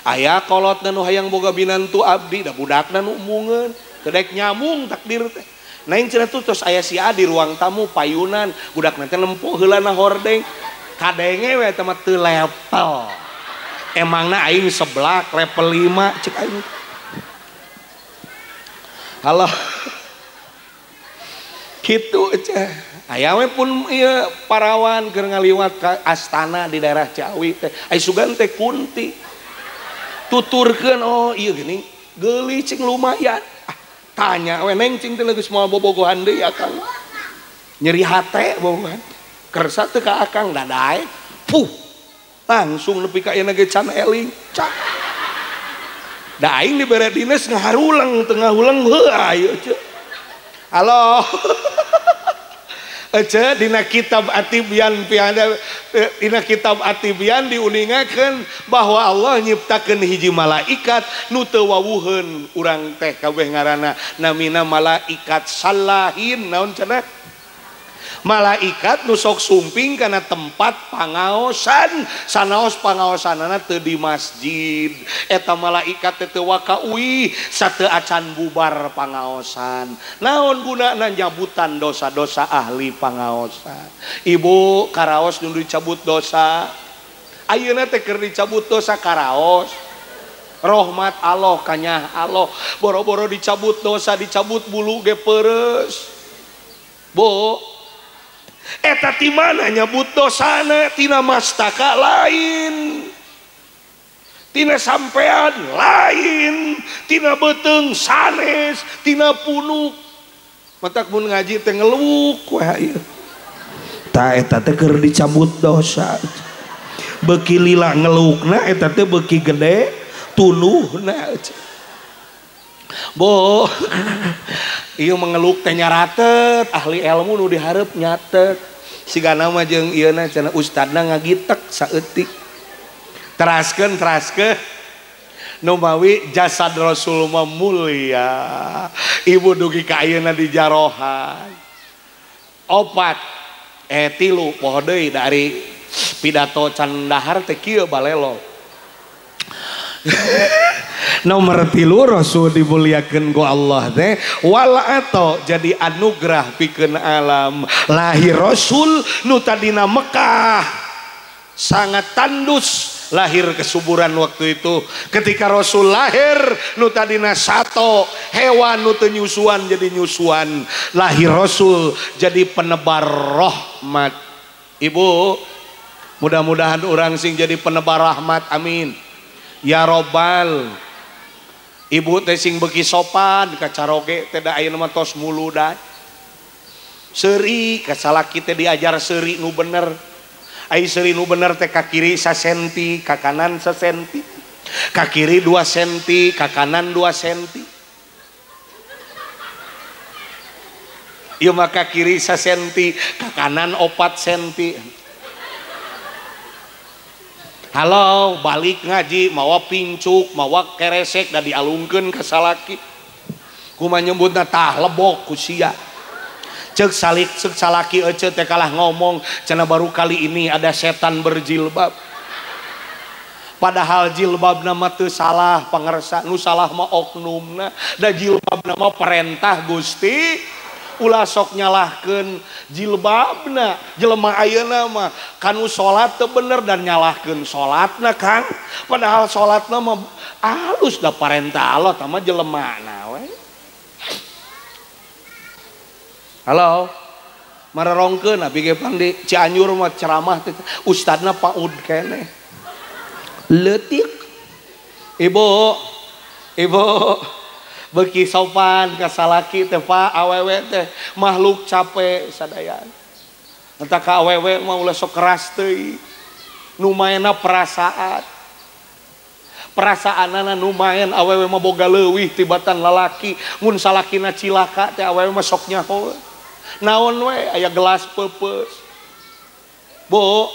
Aya kolotna nu hayang boga binantu abdi da budakna nu embungeun teu daek nyamung takdir teh. Naing cenah tuh tos aya si A di ruang tamu payunan budakna teh nempo heula na hordeng. Kadenge we eta mah teu level. Emangna aing seblak level 5 cek aing. Halo. Kitu eceh. Aya we pun ieu parawan keur ngaliwat ka astana di daerah Ciawi teh. Ai sugan teh kunti. Tuturkeun oh ieu geuning geulis cing lumayan. Ah, tanya we neng cing teh geus moal bobogohan deui akang. Nyeri hate bobogohan. Kersa teu ka akang dadae. Puh. Langsung nepi ka ayeuna ge can eling. Cak. Da aing dibere dinas ngaharuleng teu ngahuleng heuh ieu ece. Halo. Ece dina kitab Atibyan piada dina kitab Atibyan diuningakeun bahwa Allah nyiptakeun hiji malaikat nu teu wawuheun urang teh kabeh ngaranna namina malaikat salahin naon cenah malaikat nu sok sumping kana tempat pangaosan sanaos pangaosanana teu di masjid eta malaikat teh teu waka uih sateu acan bubar pangaosan naon gunana nyabutan dosa-dosa ahli pangaosan ibu karaos nu dicabut dosa ayeuna teh keur dicabut dosa karaos rahmat Allah kanyah Allah boro-boro dicabut dosa dicabut bulu ge peureus bu eta ti mana nyebut dosana tina mastaka lain tina sampean lain tina beuteung sanes tina punuk matak mun ngaji teh ngeluwuk we ieu ta eta teh keur dicabut dosa beuki lila ngelukna eta teh beuki gede tunuhna bo ieu mengeluk teh nyaratet ahli ilmu nu dihareup nyatet sigana mah jeung ieuna cenah ustadna ngagitek saeutik teraskeun teraskeun nu mawi jasad Rasul mah mulia ibu dugi ka ayeuna dijarohan opat tilu poho deui dari pidato can dahar teh kieu balelo. Nomor 3 Rasul dimuliakeun ku Allah teh wal ato jadi anugerah pikeun alam lahir Rasul nu tadina Mekah sangat tandus lahir kesuburan waktu itu ketika Rasul lahir nu tadina sato hewan nu teu nyusuan jadi nyusuan lahir Rasul jadi penebar rahmat ibu mudah-mudahan orang sing jadi penebar rahmat amin ya robbal ibu teh sing beuki sopan ka caroge teh da ayeuna mah tos muludan seuri ka salaki teh diajar seuri nu bener ai seuri nu bener teh ka kiri sasenti ka kanan sasenti ka kiri 2 senti ka kanan 2 senti ieu mah ka kiri sasenti ka kanan 4 senti. Halo balik ngaji mawa pincuk mawa keresek da dialungkeun ka salaki kumaha nyebutna tah lebok ku sia ceuk salik ceuk salaki ece teh kalah ngomong cenah baru kali ini ada setan berjilbab padahal jilbabna mah teu salah pangersa nu salah mah oknumna da jilbabna mah perintah Gusti ulah sok nyalahkeun jilbabna jelema ayeuna mah kanu salat teu bener dan nyalahkeun salatna Kang padahal salatna mah alus da parentah Allah tah mah jelemana we. Halo mararongkeun abi ge pang di Cianjur mah ceramah teh ustadna paud keneh leutik ibu ibu beuki sopan ka salaki teh Pak awewe teh makhluk capek sadayana eta ka awewe mah ulah sok keras teuing nu maenna perasaan perasaanana nu maen awewe mah boga leuwih tibatan lalaki mun salakina cilaka teh awewe mah sok nyaho naon we aya gelas peupeus bu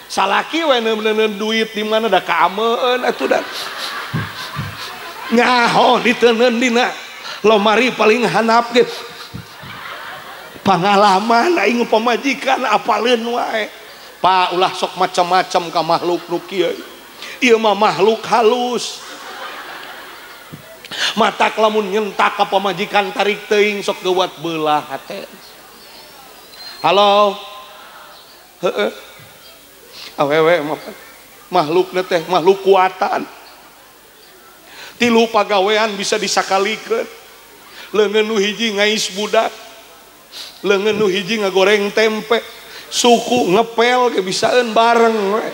salaki we neun duit di mana da kaameun atuh da nyaho diteundeun dina lomari paling handap ge pangalaman aing pamajikan apaleun wae Pak ulah sok macam-macam ka makhluk nu kieu ieu mah makhluk halus matak lamun nyentak ka pamajikan tarik teuing sok geuwat beulah hate. Halo heueuh awewe mah makhlukna teh makhluk kuatan tilu pagawean bisa disakalikeun leungeun nu hiji ngais budak Leungeun nu hiji ngagoreng tempe, suku ngepel ge bisaeun bareng we.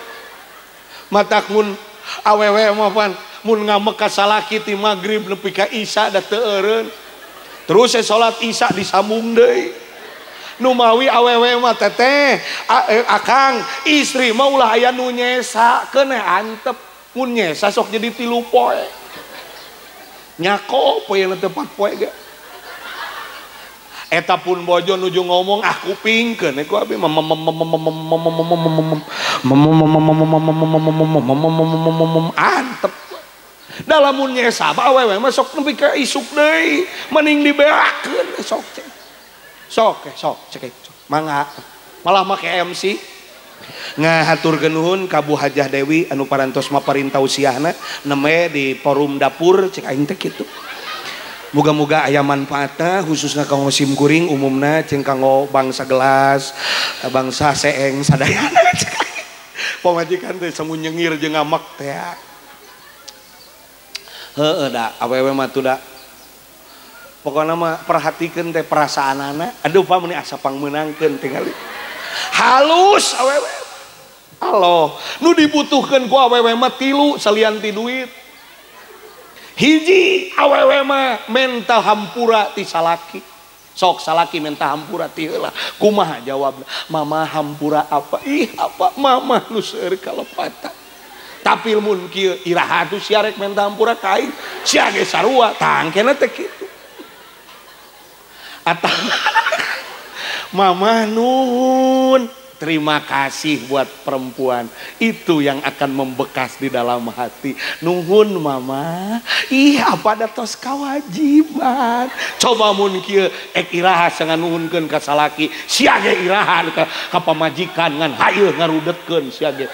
Matak mun awewe mah pan mun ngamek ka salaki ti magrib nepi ka isya da teu eureun. Terus salat isya disambung deui. Nu mawi awewe mah teteh akang istri mah ulah aya nu nyesa keun antep. Mun nyesa sok jadi 3 poe. Nyako poe teh 4 poe ge. Eta pun bojo nuju ngomong ah kupingkeun ku abi antep. Da lamun nyesa awewe mah sok nepi ka isuk deui, mending dibeakeun sok cek. Sok sok cek mangga. Malah make MC. Ngahaturkeun nuhun ka Bu Hajah Dewi anu parantos maparintah usiahna neme di forum dapur cek aing teh kitu. Muga-muga aya manfaatna khususna kanggo sim kuring umumna jeung kanggo bangsa gelas, bangsa seeng sadayana. Pamajikan teh samu nyengir jeung ngamek teh. Heueuh da awewe mah tuh da. Pokona mah perhatikeun teh perasaanana. Aduh pa meuni asa pangmeunangkeun tingali. Halus awewe. Allah, nu dibutuhkeun ku awewe mah 3 salian ti duit. Hiji awewe mah menta hampura ti salaki. Sok salaki menta hampura ti heula. Kumaha jawabna? Mama hampura apa? Ih apa mama nu seueur kalepatan. Tapi mun kieu iraha atuh sia rek menta hampura ka aing, sia ge sarua tangkena teh kitu. Atah mama nuhun. Terima kasih buat perempuan. Itu yang akan membekas di dalam hati. Nuhun mama. Ih apa da tos kawajiban. Coba mun kieu ek iraha sangan nuhunkeun ka salaki, sia ge iraha ka pamajikan ngan hayeuh ngarudetkeun sia ge.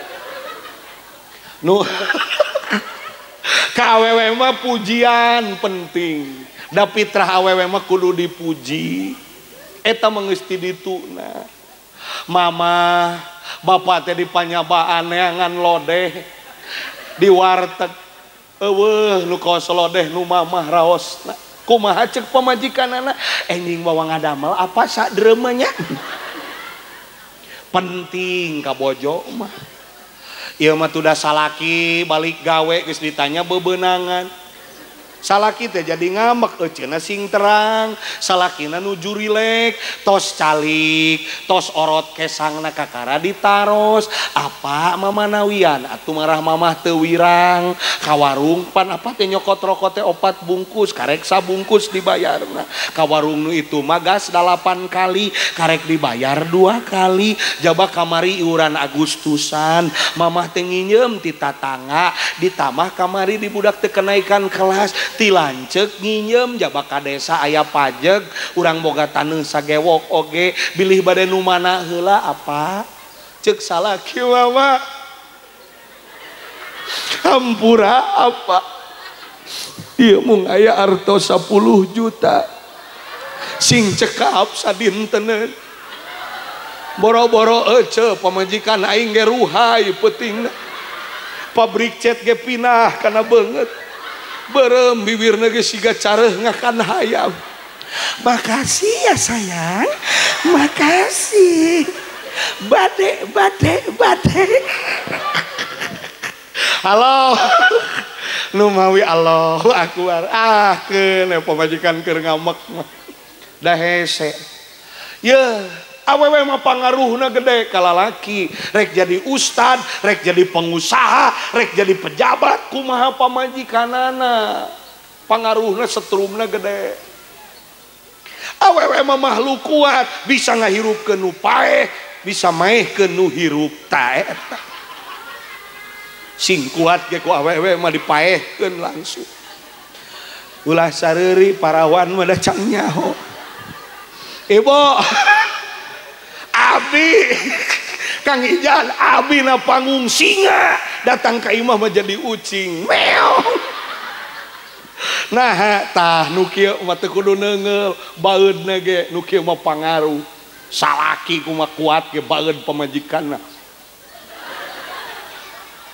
Nu ka awewe mah pujian penting. Da fitrah awewe mah kudu dipuji. Eta mah geus ti dituna. Mama, bapak teh dipanyabaan neangan lodeh di warteg. Eueuh nu kaos lodeh nu mamah raosna. Kumaha ceuk pamajikanana? Enjing bawa ngadamel apa sadreumnya nya? Penting ka bojo mah. Ieu mah tuh da salaki balik gawe geus ditanya bebenangan. Salaki teh jadi ngamek euceuna sing terang, salakina nuju rilek, tos calik, tos orot kesangna kakara ditaros, apa mama nawian atuh marah mamah teu wirang, ka warung pan apa teh nyokot rokok teh 4 bungkus, karek sabungkus dibayarna. Ka warung nu itu mah gas 8 kali, karek dibayar 2 kali, jaba kamari iuran Agustusan, mamah teh nginjem ti tatangga, ditambah kamari di budak teh kenaikan kelas. Ti lanceuk nginjem jaba ka desa aya pajeg urang boga taneuh sagewok oge bilih bade nu mana heula apa ceuk salaki mama hampura apa ieu mung aya artos 10 juta sing cekap sadinteneun boro-boro ece pamajikan aing ge ruhay peutingna pabrik cat ge pinah kana beungeut berem bibirna ge siga careuh ngakan hayam. Makasih ya sayang, makasih. Bade bade bade. Halo. Nu mawi Allahu akbar. Ah keun pamajikan keur ngamek mah. Da hese. Yeuh, awewe mah pangaruhna gede ka lalaki. Rek jadi ustad, rek jadi pengusaha, rek jadi pejabat, kumaha pamajikanana. Pangaruhna setrumna gede. Awewe mah makhluk kuat, bisa ngahirupkeun nu paeh, bisa maehkeun nu hirup ta eta. Sing kuat ge ku awewe mah dipaehkeun langsung. Ulah sareuri parawan mah da can nyaho. Ibu Abi Kang Ijan abi na panggung singa datang ke imah mah jadi ucing meow. Nah tah nu kieu mah teu kudu neunggeul baeudna ge nu kieu mah pangaruh salaki kumaha kuat ge baeud pamajikanna.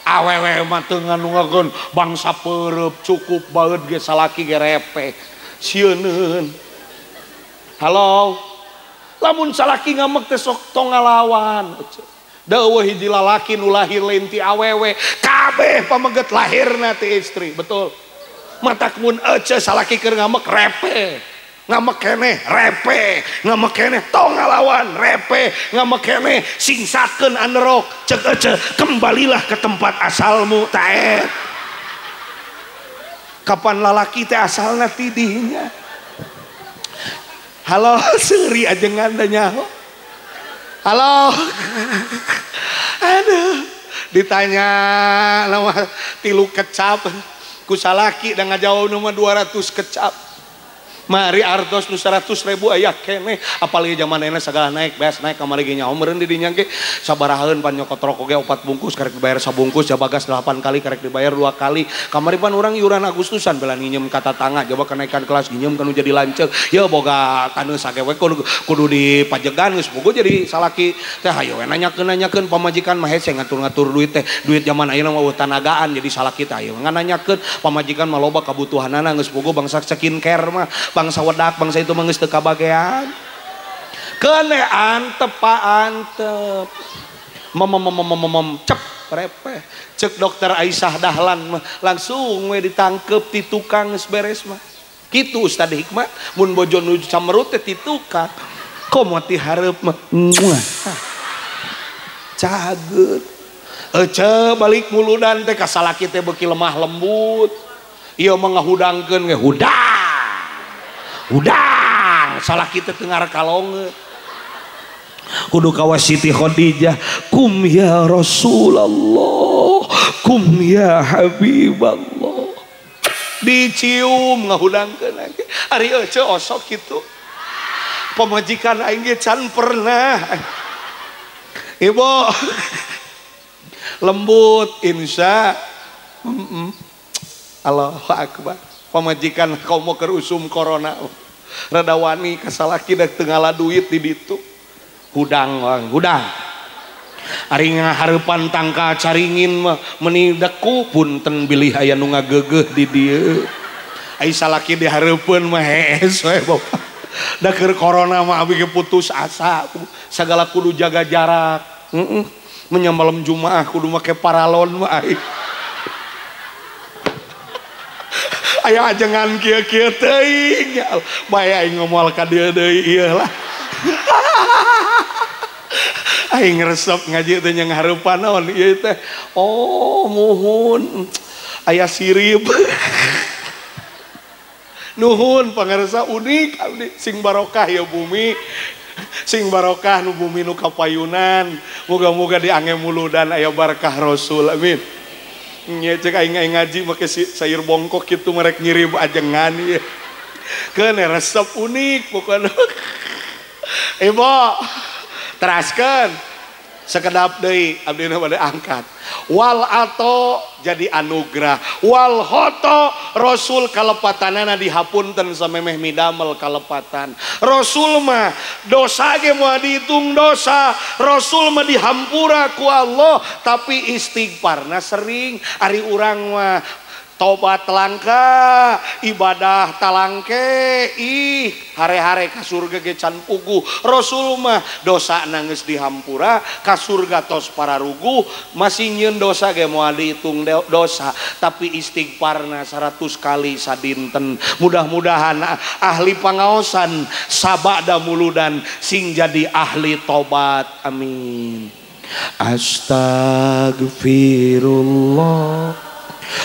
Awewe mah teu nganungakeun bangsa peureub cukup baeud ge salaki ge repeh sieuneun. Halo. Lamun salaki ngamek teh sok tong ngalawan. Da eueuh hiji lalaki nu lahir lain ti awewe, kabeh pameget lahirna ti istri, betul. Matak mun ece salaki keur ngamek repe. Ngamek keneh repe, ngamek keneh tong ngalawan repe, ngamek keneh singsakeun anerok. Cek ece kembalilah ke tempat asalmu taet. Kapan lalaki teh asalna ti dinya. Halo seuri ajengan da nyaho. Halo. Aduh, ditanya nama 3 kecap ku salaki da ngajawab nomor 200 kecap. Mari artos nu 100.000 aya keneh, apalagi zaman ayeuna sagala naik, beas naik kamari ge nyaho meureun di dinya ge sabarahaeun pan nyokot rokok ge 4 bungkus karek dibayar sabungkus, jabagas 8 kali karek dibayar 2 kali. Kamari pan urang iuran Agustusan bela nginjem ka tatangga, jaba kenaikan kelas nginjem kanu jadi lanceuk. Ye boga taneuh sagewe kudu dipajegan geus bogo jadi salaki teh hayo we nanyakeun-nanyakeun pamajikan mah hese ngatur-ngatur duit teh. Duit zaman ayeuna mah eueuh tanagaan jadi salaki teh hayo ngananyakeun pamajikan mah loba kabutuhanana geus bogo bangsa skincare mah. Bangsa wedak, bangsa itu mah geus teu kabagean. Keune antep pa antep. Mem cep repeh. Cek dokter Aisyah Dahlan mah langsung we ditangkep ti tukang geus beres mah. Kitu Ustad Hikmat mun bojo nu camerut teh ti tukang. Komo ti hareup mah. Cageut. Ece balik muludan teh ka salaki teh beuki lemah lembut. Ieu mah ngahudangkeun ge hudang. Hudang salah kita tengar kalonge kudu kawas Siti Khadijah kum ya Rasulullah kum ya Habiballah dicium ngahudangkeun ge ari ece osok kitu pamajikan aing ge can pernah ibu lembut insya Allahu akbar. Pamajikan kaum keur usum corona rada wani ka salaki dek teu ngala duit di ditu hudang hudang ari ngahareupan tangka caringin mah meuni deku punten bilih aya nu ngageugeuh di dieu ai salaki dihareupeun mah hees we bapak da keur corona mah abi ge putus asa sagala kudu jaga jarak heeh menyang malam Jumaah kudu make paralon mah ai aya ajengan kieu-kieu teuing bae aing ngomol ka dieu deui ieu lah aing resep ngaji teh nya ngahareupan naon ieu teh oh muhun aya sirip nuhun pangarsa unik abdi sing barokah ya bumi sing barokah nu bumi nu kapayunan muga-muga diange muludan aya barkah Rasul amin. Nya cek aing ngaji make sayur bongkok kitu merek nyirib ajengan ieu. Keun resep unik pokona. Ibu teraskeun sekedap deui abdi na bade angkat. Wal ato jadi anugerah, wal hoto Rasul kalepatanana dihapunten samemeh midamel kalepatan. Rasul mah dosa ge moal dihitung dosa, Rasul mah dihampura ku Allah, tapi istighfarna sering. Ari urang mah tobat langka, ibadah talangke, ih hare-hare ka surga ge can puguh. Rasul mah dosa geus dihampura, ka surga tos pararuguh, masih nyieun dosa ge moal dihitung dosa, tapi istighfarna 100 kali sadinten. Mudah-mudahan ahli pangaosan sabada muludan sing jadi ahli tobat. Amin. Astagfirullah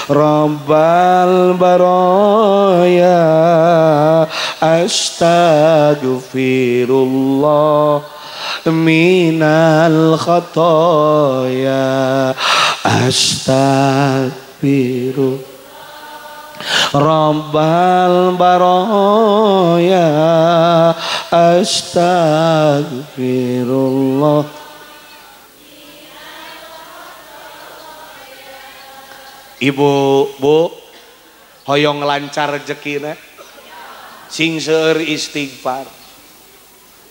Rabbal baraya, astaghfirullah minal khotoya, astaghfirullah Rabbal baraya, astaghfirullah. Ibu, bu, hoyong lancar rezekina, sing seueur istighfar.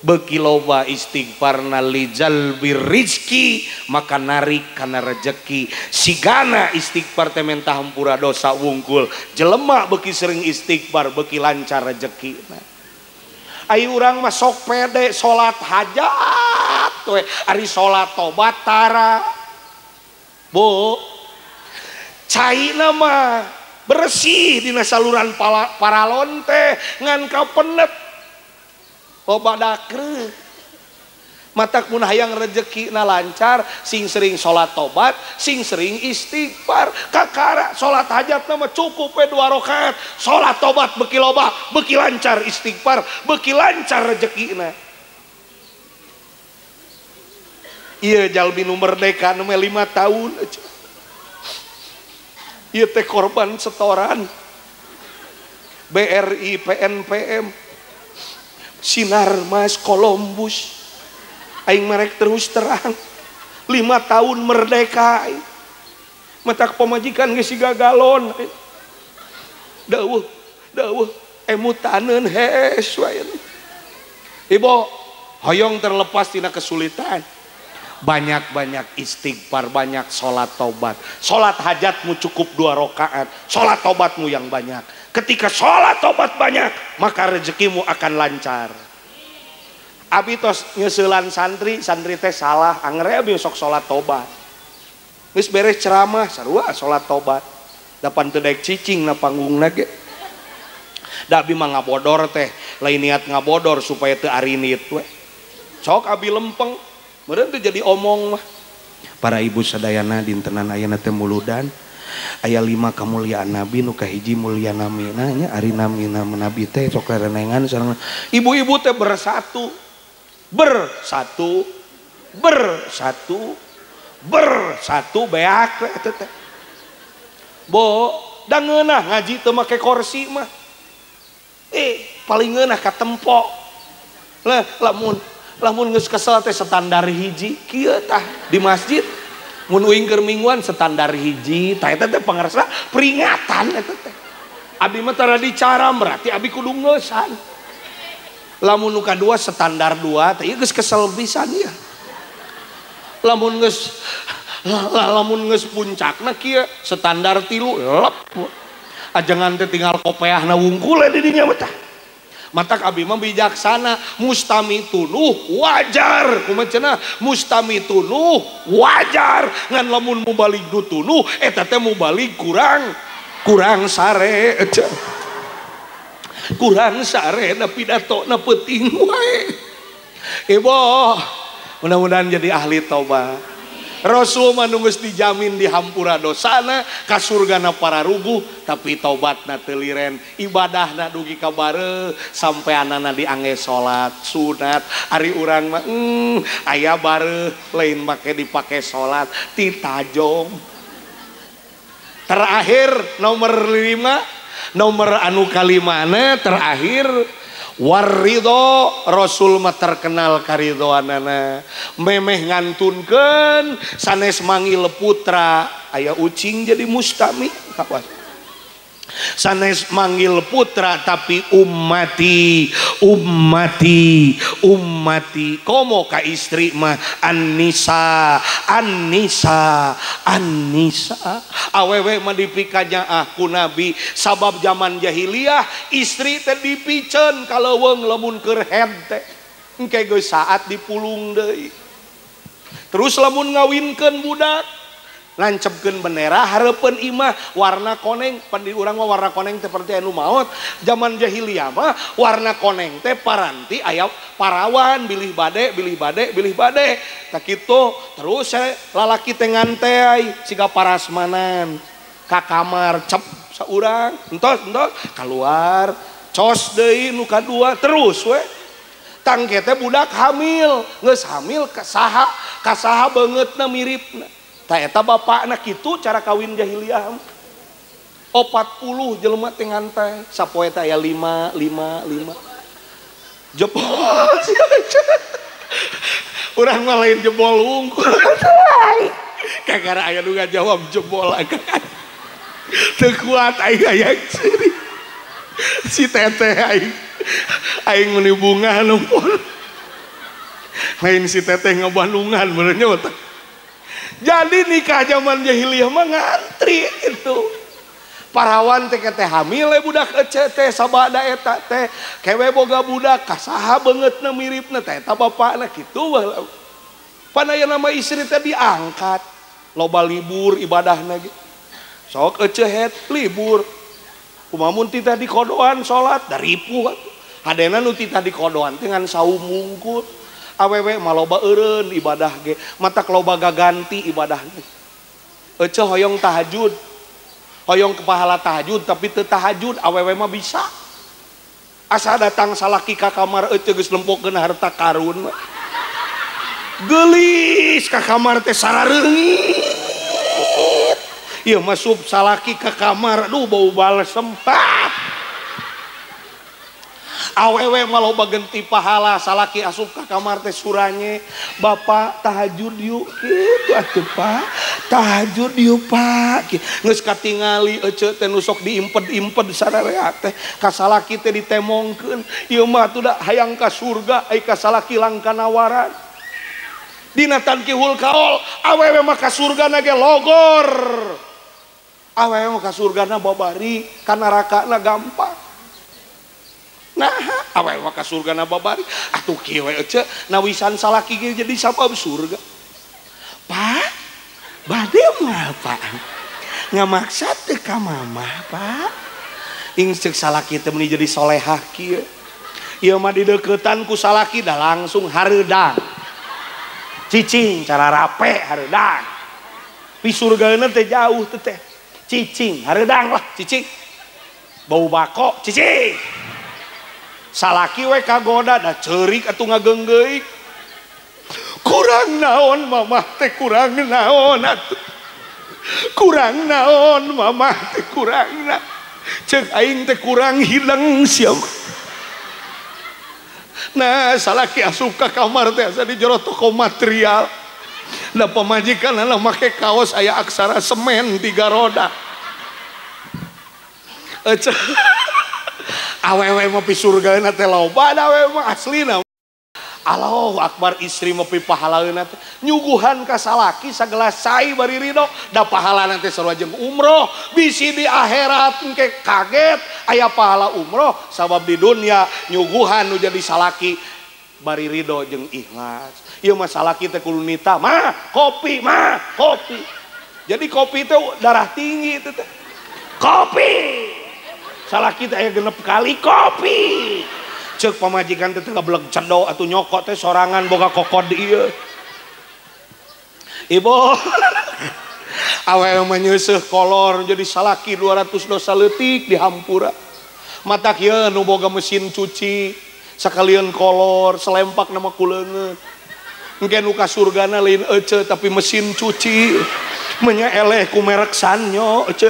Beuki loba istighfarna lijal birrizki, maka narik kana rejeki. Sigana istighfar teh menta hampura dosa wungkul. Jelema beuki sering istighfar, beuki lancar rezekina. Ai urang mah sok pede salat hajat we ari salat tobat tara. Bu, caina mah bersih dina saluran paralon teh ngan kapenet loba dakreuh. Matak mun hayang rejekina lancar sing sering salat tobat, sing sering istighfar. Kakara salat hajatna mah cukup we 2 rakaat. Salat tobat beuki loba, beuki lancar istighfar, beuki lancar rejekina. Ieu jalmi nu merdeka nu 5 tahun. Ieu teh korban setoran BRI, PNPM, Sinar Mas, Columbus. Aing merek terus terang 5 tahun merdeka. Matak pamajikan geus siga galon. Dawuh, dawuh emutaneun hees wae. Ibu hoyong terlepas tina kesulitan. Banyak-banyak istighfar, banyak sholat tobat. Sholat hajatmu cukup 2 rakaat, sholat tobatmu yang banyak. Ketika sholat tobat banyak, maka rezekimu akan lancar. Abi tos nyeuselan santri, santri teh salah, angere abi sok sholat tobat. Geus beres ceramah sarua sholat tobat. Dapan teu daek cicing na panggungna ge. Da abi mah ngabodor teh, lain niat ngabodor supaya teu arinit we. Sok abi lempeng, meureun teu jadi omong mah. Para ibu sadayana dintenan ayeuna teh muludan. Aya 5 kamuliaan nabi nu kahiji mulia namina nya ari namina nabi teh sok rerenengan sareng ibu-ibu teh bersatu. Bersatu, bersatu, bersatu beak eta teh. Bo, da ngeunah ngaji teu make kursi mah. Paling ngeunah katempo. Lah lamun geus kesel teh standar hiji kieu tah di masjid. Mun uing keur mingguan standar hiji, tah eta teh pangarsa peringatan eta teh. Abi mah tara dicaram berarti abi kudu ngeusan. Lamun nu kadua standar 2 teh ieu geus kesel pisan ieu. Lamun geus puncakna kieu standar 3 lep. Ajengan teh tinggal kopeahna wungkul di dinya mah tah. Matak abi mah bijaksana, mustami tunuh wajar. Kumaha cenah? Mustami tunuh wajar. Ngan lamun mubalig nu tunuh eta teh mubalig kurang sare. Kurang sare na pidato na peuting wae. Ibu, mudah-mudahan jadi ahli tobat. Rasul mah nu geus dijamin dihampura dosana, ka surgana pararuguh, tapi tobatna teu liren, ibadahna dugi ka bareuh, sampeanana diangge salat sunat. Ari urang mah aya bareuh lain make dipake salat titajong. Terakhir nomor 5, nomor anu kalimana terakhir warridho. Rasul mah terkenal karidhoanana, memeh ngantunkeun sanes manggil putra aya ucing jadi mustami kawas. Sanes manggil putra tapi ummati, ummati, ummati. Komo ka istri mah An-Nisa, An-Nisa, An-Nisa. Awewe mah dipikanya ku nabi sabab zaman jahiliyah istri teh dipiceun ka leuweung lamun keur head teh. Engke geus saat dipulung deui. Terus lamun ngawinkeun budak lancepkeun bendera hareupeun imah warna koneng. Pan di urang mah warna koneng teh seperti anu maot. Zaman jahiliyah mah warna koneng teh paranti aya parawan bilih bade bilih bade bilih bade tak kitu. Terus lalaki teh nganteai siga parasmanan ka kamar cep saurang entos entos keluar cos deui nu kadua terus we. Tangke teh budak hamil geus hamil ka saha ka saha beungeutna miripna. Ta eta bapakna kitu cara kawin jahiliyah. 40 jelema teh ngantai, sapoe teh aya 5 5 5. Jebol. Urang mah lain jebol wungkul. Kakara aya nu ngajawab jebol agak. Teu kuat aing hayang seuri. Si teteh aing. Aing meuni bunga numpun. Lain si teteh ngabandungan benernya mah. Jadi nikah zaman jahiliyah mah ngantri itu. Parawan teh teh hamil budak ece teh sabada eta teh kewe boga budak kasaha beungeutna miripna teh eta bapakna kitu baheula. Pan aya nama istri teh diangkat loba libur ibadahna ge. Sok ece het libur. Kumaha mun titah dikodoan salat da ripuh atuh. Hadena nu titah dikodoan teh ngan saum mungkul. Awewe mah loba eureun ibadah ge, matak loba gaganti ibadahna. Ece hoyong tahajud. Hoyong ke pahala tahajud tapi teu tahajud awewe mah bisa. Asa datang salaki ka kamar ece geus nempokeun harta karun. Geulis ka kamar teh sarareungit. Ieu mah sup salaki ka kamar aduh bau balsem. Awewe mah loba genti pahala salaki asup ka kamar teh suranye bapak tahajud yuk kitu atuh Pak tahajud yuk Pak geus katingali ece teh nu sok diimped-imped sararea teh ka salaki teh ditemongkeun ieu mah atuh da hayang ka surga ai ka salaki langka nawaran dina tankihul kaol awewe mah ka surgana ge logor awewe mah ka surgana babari ka narakana gampang. Nah, awewe mah ka surgana babari atuh kieu we ece nawisan salaki ge jadi sabab surga. Pak, bade mah Pak. Ngamaksa teu ka mamah, Pak. Ing ceuk salaki teh meuni jadi solehah kieu. Ieu mah dideuketan ku salaki dah langsung hareudang. Cicing cara rape hareudang. Pi surgana teh jauh teh teh. Cicing hareudang lah, cicing. Bau bako, cicing. Salaki we kagoda da ceurik atuh ngageunggeui. Kurang naon mamah teh kurang naon atuh. Kurang naon mamah teh kurang na. Ceuk aing teh kurang hilang sia. Nah, salaki asup ka kamar teh asa di jero toko material. Da pamajikanna make kaos aya aksara semen 3 roda. Ece awewe mah pi surgaeuna teh loba da awewe mah aslina. Allahu akbar istri mah pi pahalaeuna teh nyuguhan ka salaki sagelas cai bari ridho da pahalana teh sarua jeung umroh bisi di akhirat engke kaget aya pahala umroh sabab di dunia nyuguhan nu jadi salaki bari ridho jeung ikhlas. Ieu mah salaki teh kudu nita mah kopi mah kopi. Jadi kopi teh darah tinggi teh. Kopi salaki teh aya genep kali kopi. Ceuk pamajikan teh gablek cendo atuh nyokot teh sorangan boga kokod ieu. Ibu awewe mah nyeuseuh kolor jadi salaki 200 dosa leutik dihampura. Matak ieu nu boga mesin cuci sakalian kolor selempak nama ku leungeut. Engke nu ka surgana lain ece tapi mesin cuci menya eleh ku merek Sanyo ece.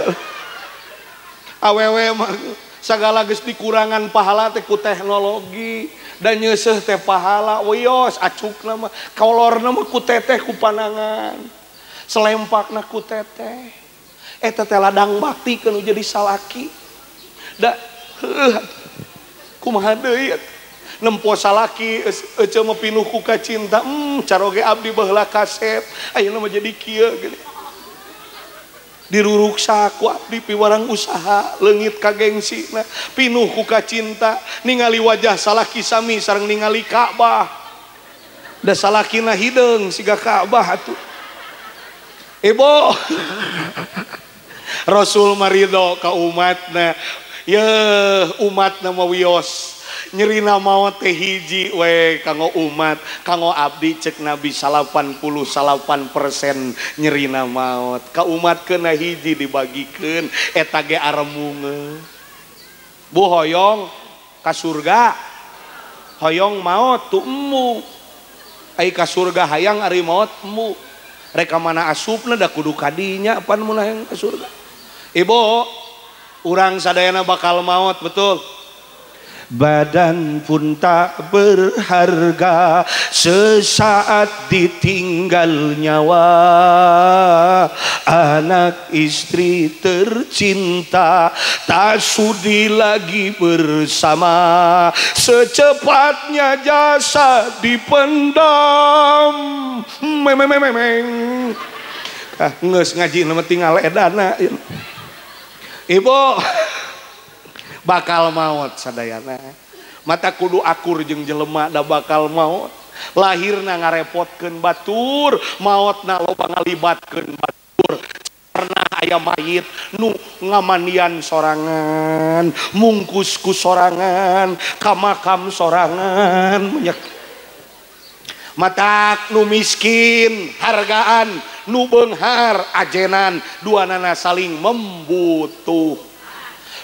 Awewe mah sagala geus dikurangan pahala teh ku teknologi dan nyeuseuh teh pahala wios acukna mah kolorna mah ku teteh ku panangan selempakna ku teteh eta teh ladang bakti keun jadi salaki da heuh kumaha deui nempo salaki ece mah pinuh ku kacinta caroge abdi baheula kasep ayeuna mah jadi kieu geuning diruruksa ku abdi piwarang usaha leungit ka gengsina pinuh ku kacinta ningali wajah salaki sami sareng ningali Ka'bah da salakina hideung siga Ka'bah atuh. Ibu Rasul marido ka umatna yeuh umatna mah wios nyerina maot teh hiji we kanggo umat kanggo abdi cek Nabi 89% nyerina maot ka umat keuna hiji dibagikeun eta ge aremungeun. Bu hoyong ka surga hoyong maot tu emu ai ka surga hayang ari maot emu rek ka mana asupna da kudu kadinya pan mun hayang ka surga. Ibu urang sadayana bakal maot betul. Badan pun tak berharga sesaat ditinggal nyawa. Anak istri tercinta tak sudi lagi bersama. Secepatnya jasa dipendam. Memeng. Ah, ngeus ngaji nama tinggal edana. Ibu bakal maot sadayana. Mata kudu akur jeung jelema da bakal maot. Lahirna ngarepotkeun batur, maotna loba ngalibatkeun batur. Pernah aya mayit nu ngamandian sorangan, mungkus ku sorangan, ka makam sorangan. Matak nu miskin hargaan, nu beunghar ajenan, duanana saling membutuh.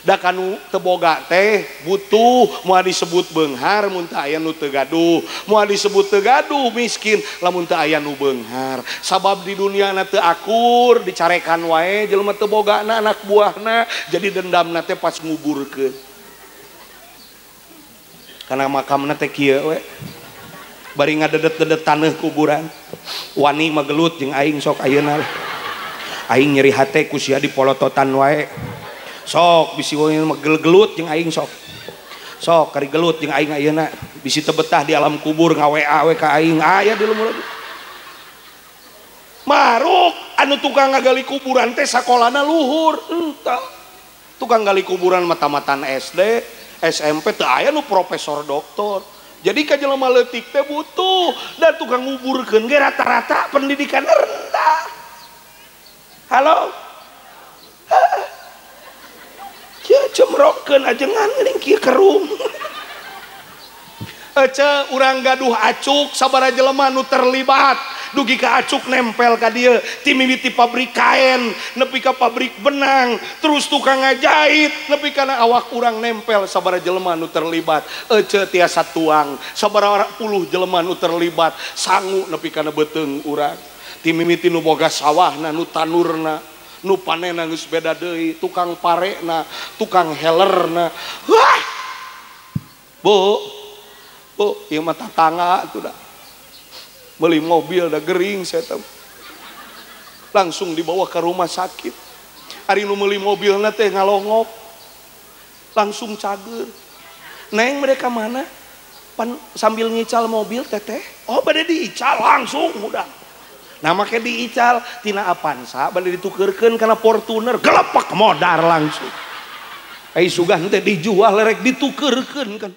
Da kanu teu boga teh butuh, moal disebut beunghar mun teu aya nu teu gaduh, moal disebut teu gaduh miskin lamun teu aya nu beunghar. Sabab di dunia na teu akur, dicarekan wae jelema teu bogana anak buahna, jadi dendamna teh pas nguburkeun. Kana makamna teh kieu we. Bari ngadedet-dedet taneuh kuburan. Wani mah gelut jeung aing sok ayeuna. Aing nyeri hate ku sia dipolototan wae. Sok bisi we mah gelut jeung aing sok. Sok kari gelut jeung aing ayeuna bisi teu betah di alam kubur nga-WA we ka aing aya di lumur. Maruk anu tukang ngagali kuburan teh sakolana luhur entah. Tukang gali kuburan mata-matan SD, SMP teu aya nu profesor doktor. Jadi ka jelema leutik teh butuh dan tukang nguburkeun ge rata-rata pendidikan rendah. Halo? Kieu cemrokeun ajengan geuning kieu kerung. Ece urang gaduh acuk sabaraha jelema nu terlibat dugi ka acuk nempel ka dieu ti mimiti pabrik kain nepi ka pabrik benang terus tukang ngajahit nepi kana awak urang nempel sabaraha jelema nu terlibat. Ece tiasa tuang sabaraha puluh jelema nu terlibat sangu nepi kana beuteung urang ti mimiti nu boga sawahna nu tanurna nu panena geus beda deui tukang parena tukang helerna. Wah Bu, bu, ieu mah tatangga atuh da. Beli mobil da gering saya teh. Langsung dibawa ke rumah sakit. Ari nu meuli mobilna teh ngalongok. Langsung cager. Neng mereka mana? Pan sambil ngical mobil teteh. Oh, bade diical langsung udah. Nah, make diical tina Avanza bade ditukeurkeun kana Fortuner, gelepak modar langsung. Ai sugan teh dijual rek ditukeurkeun kan.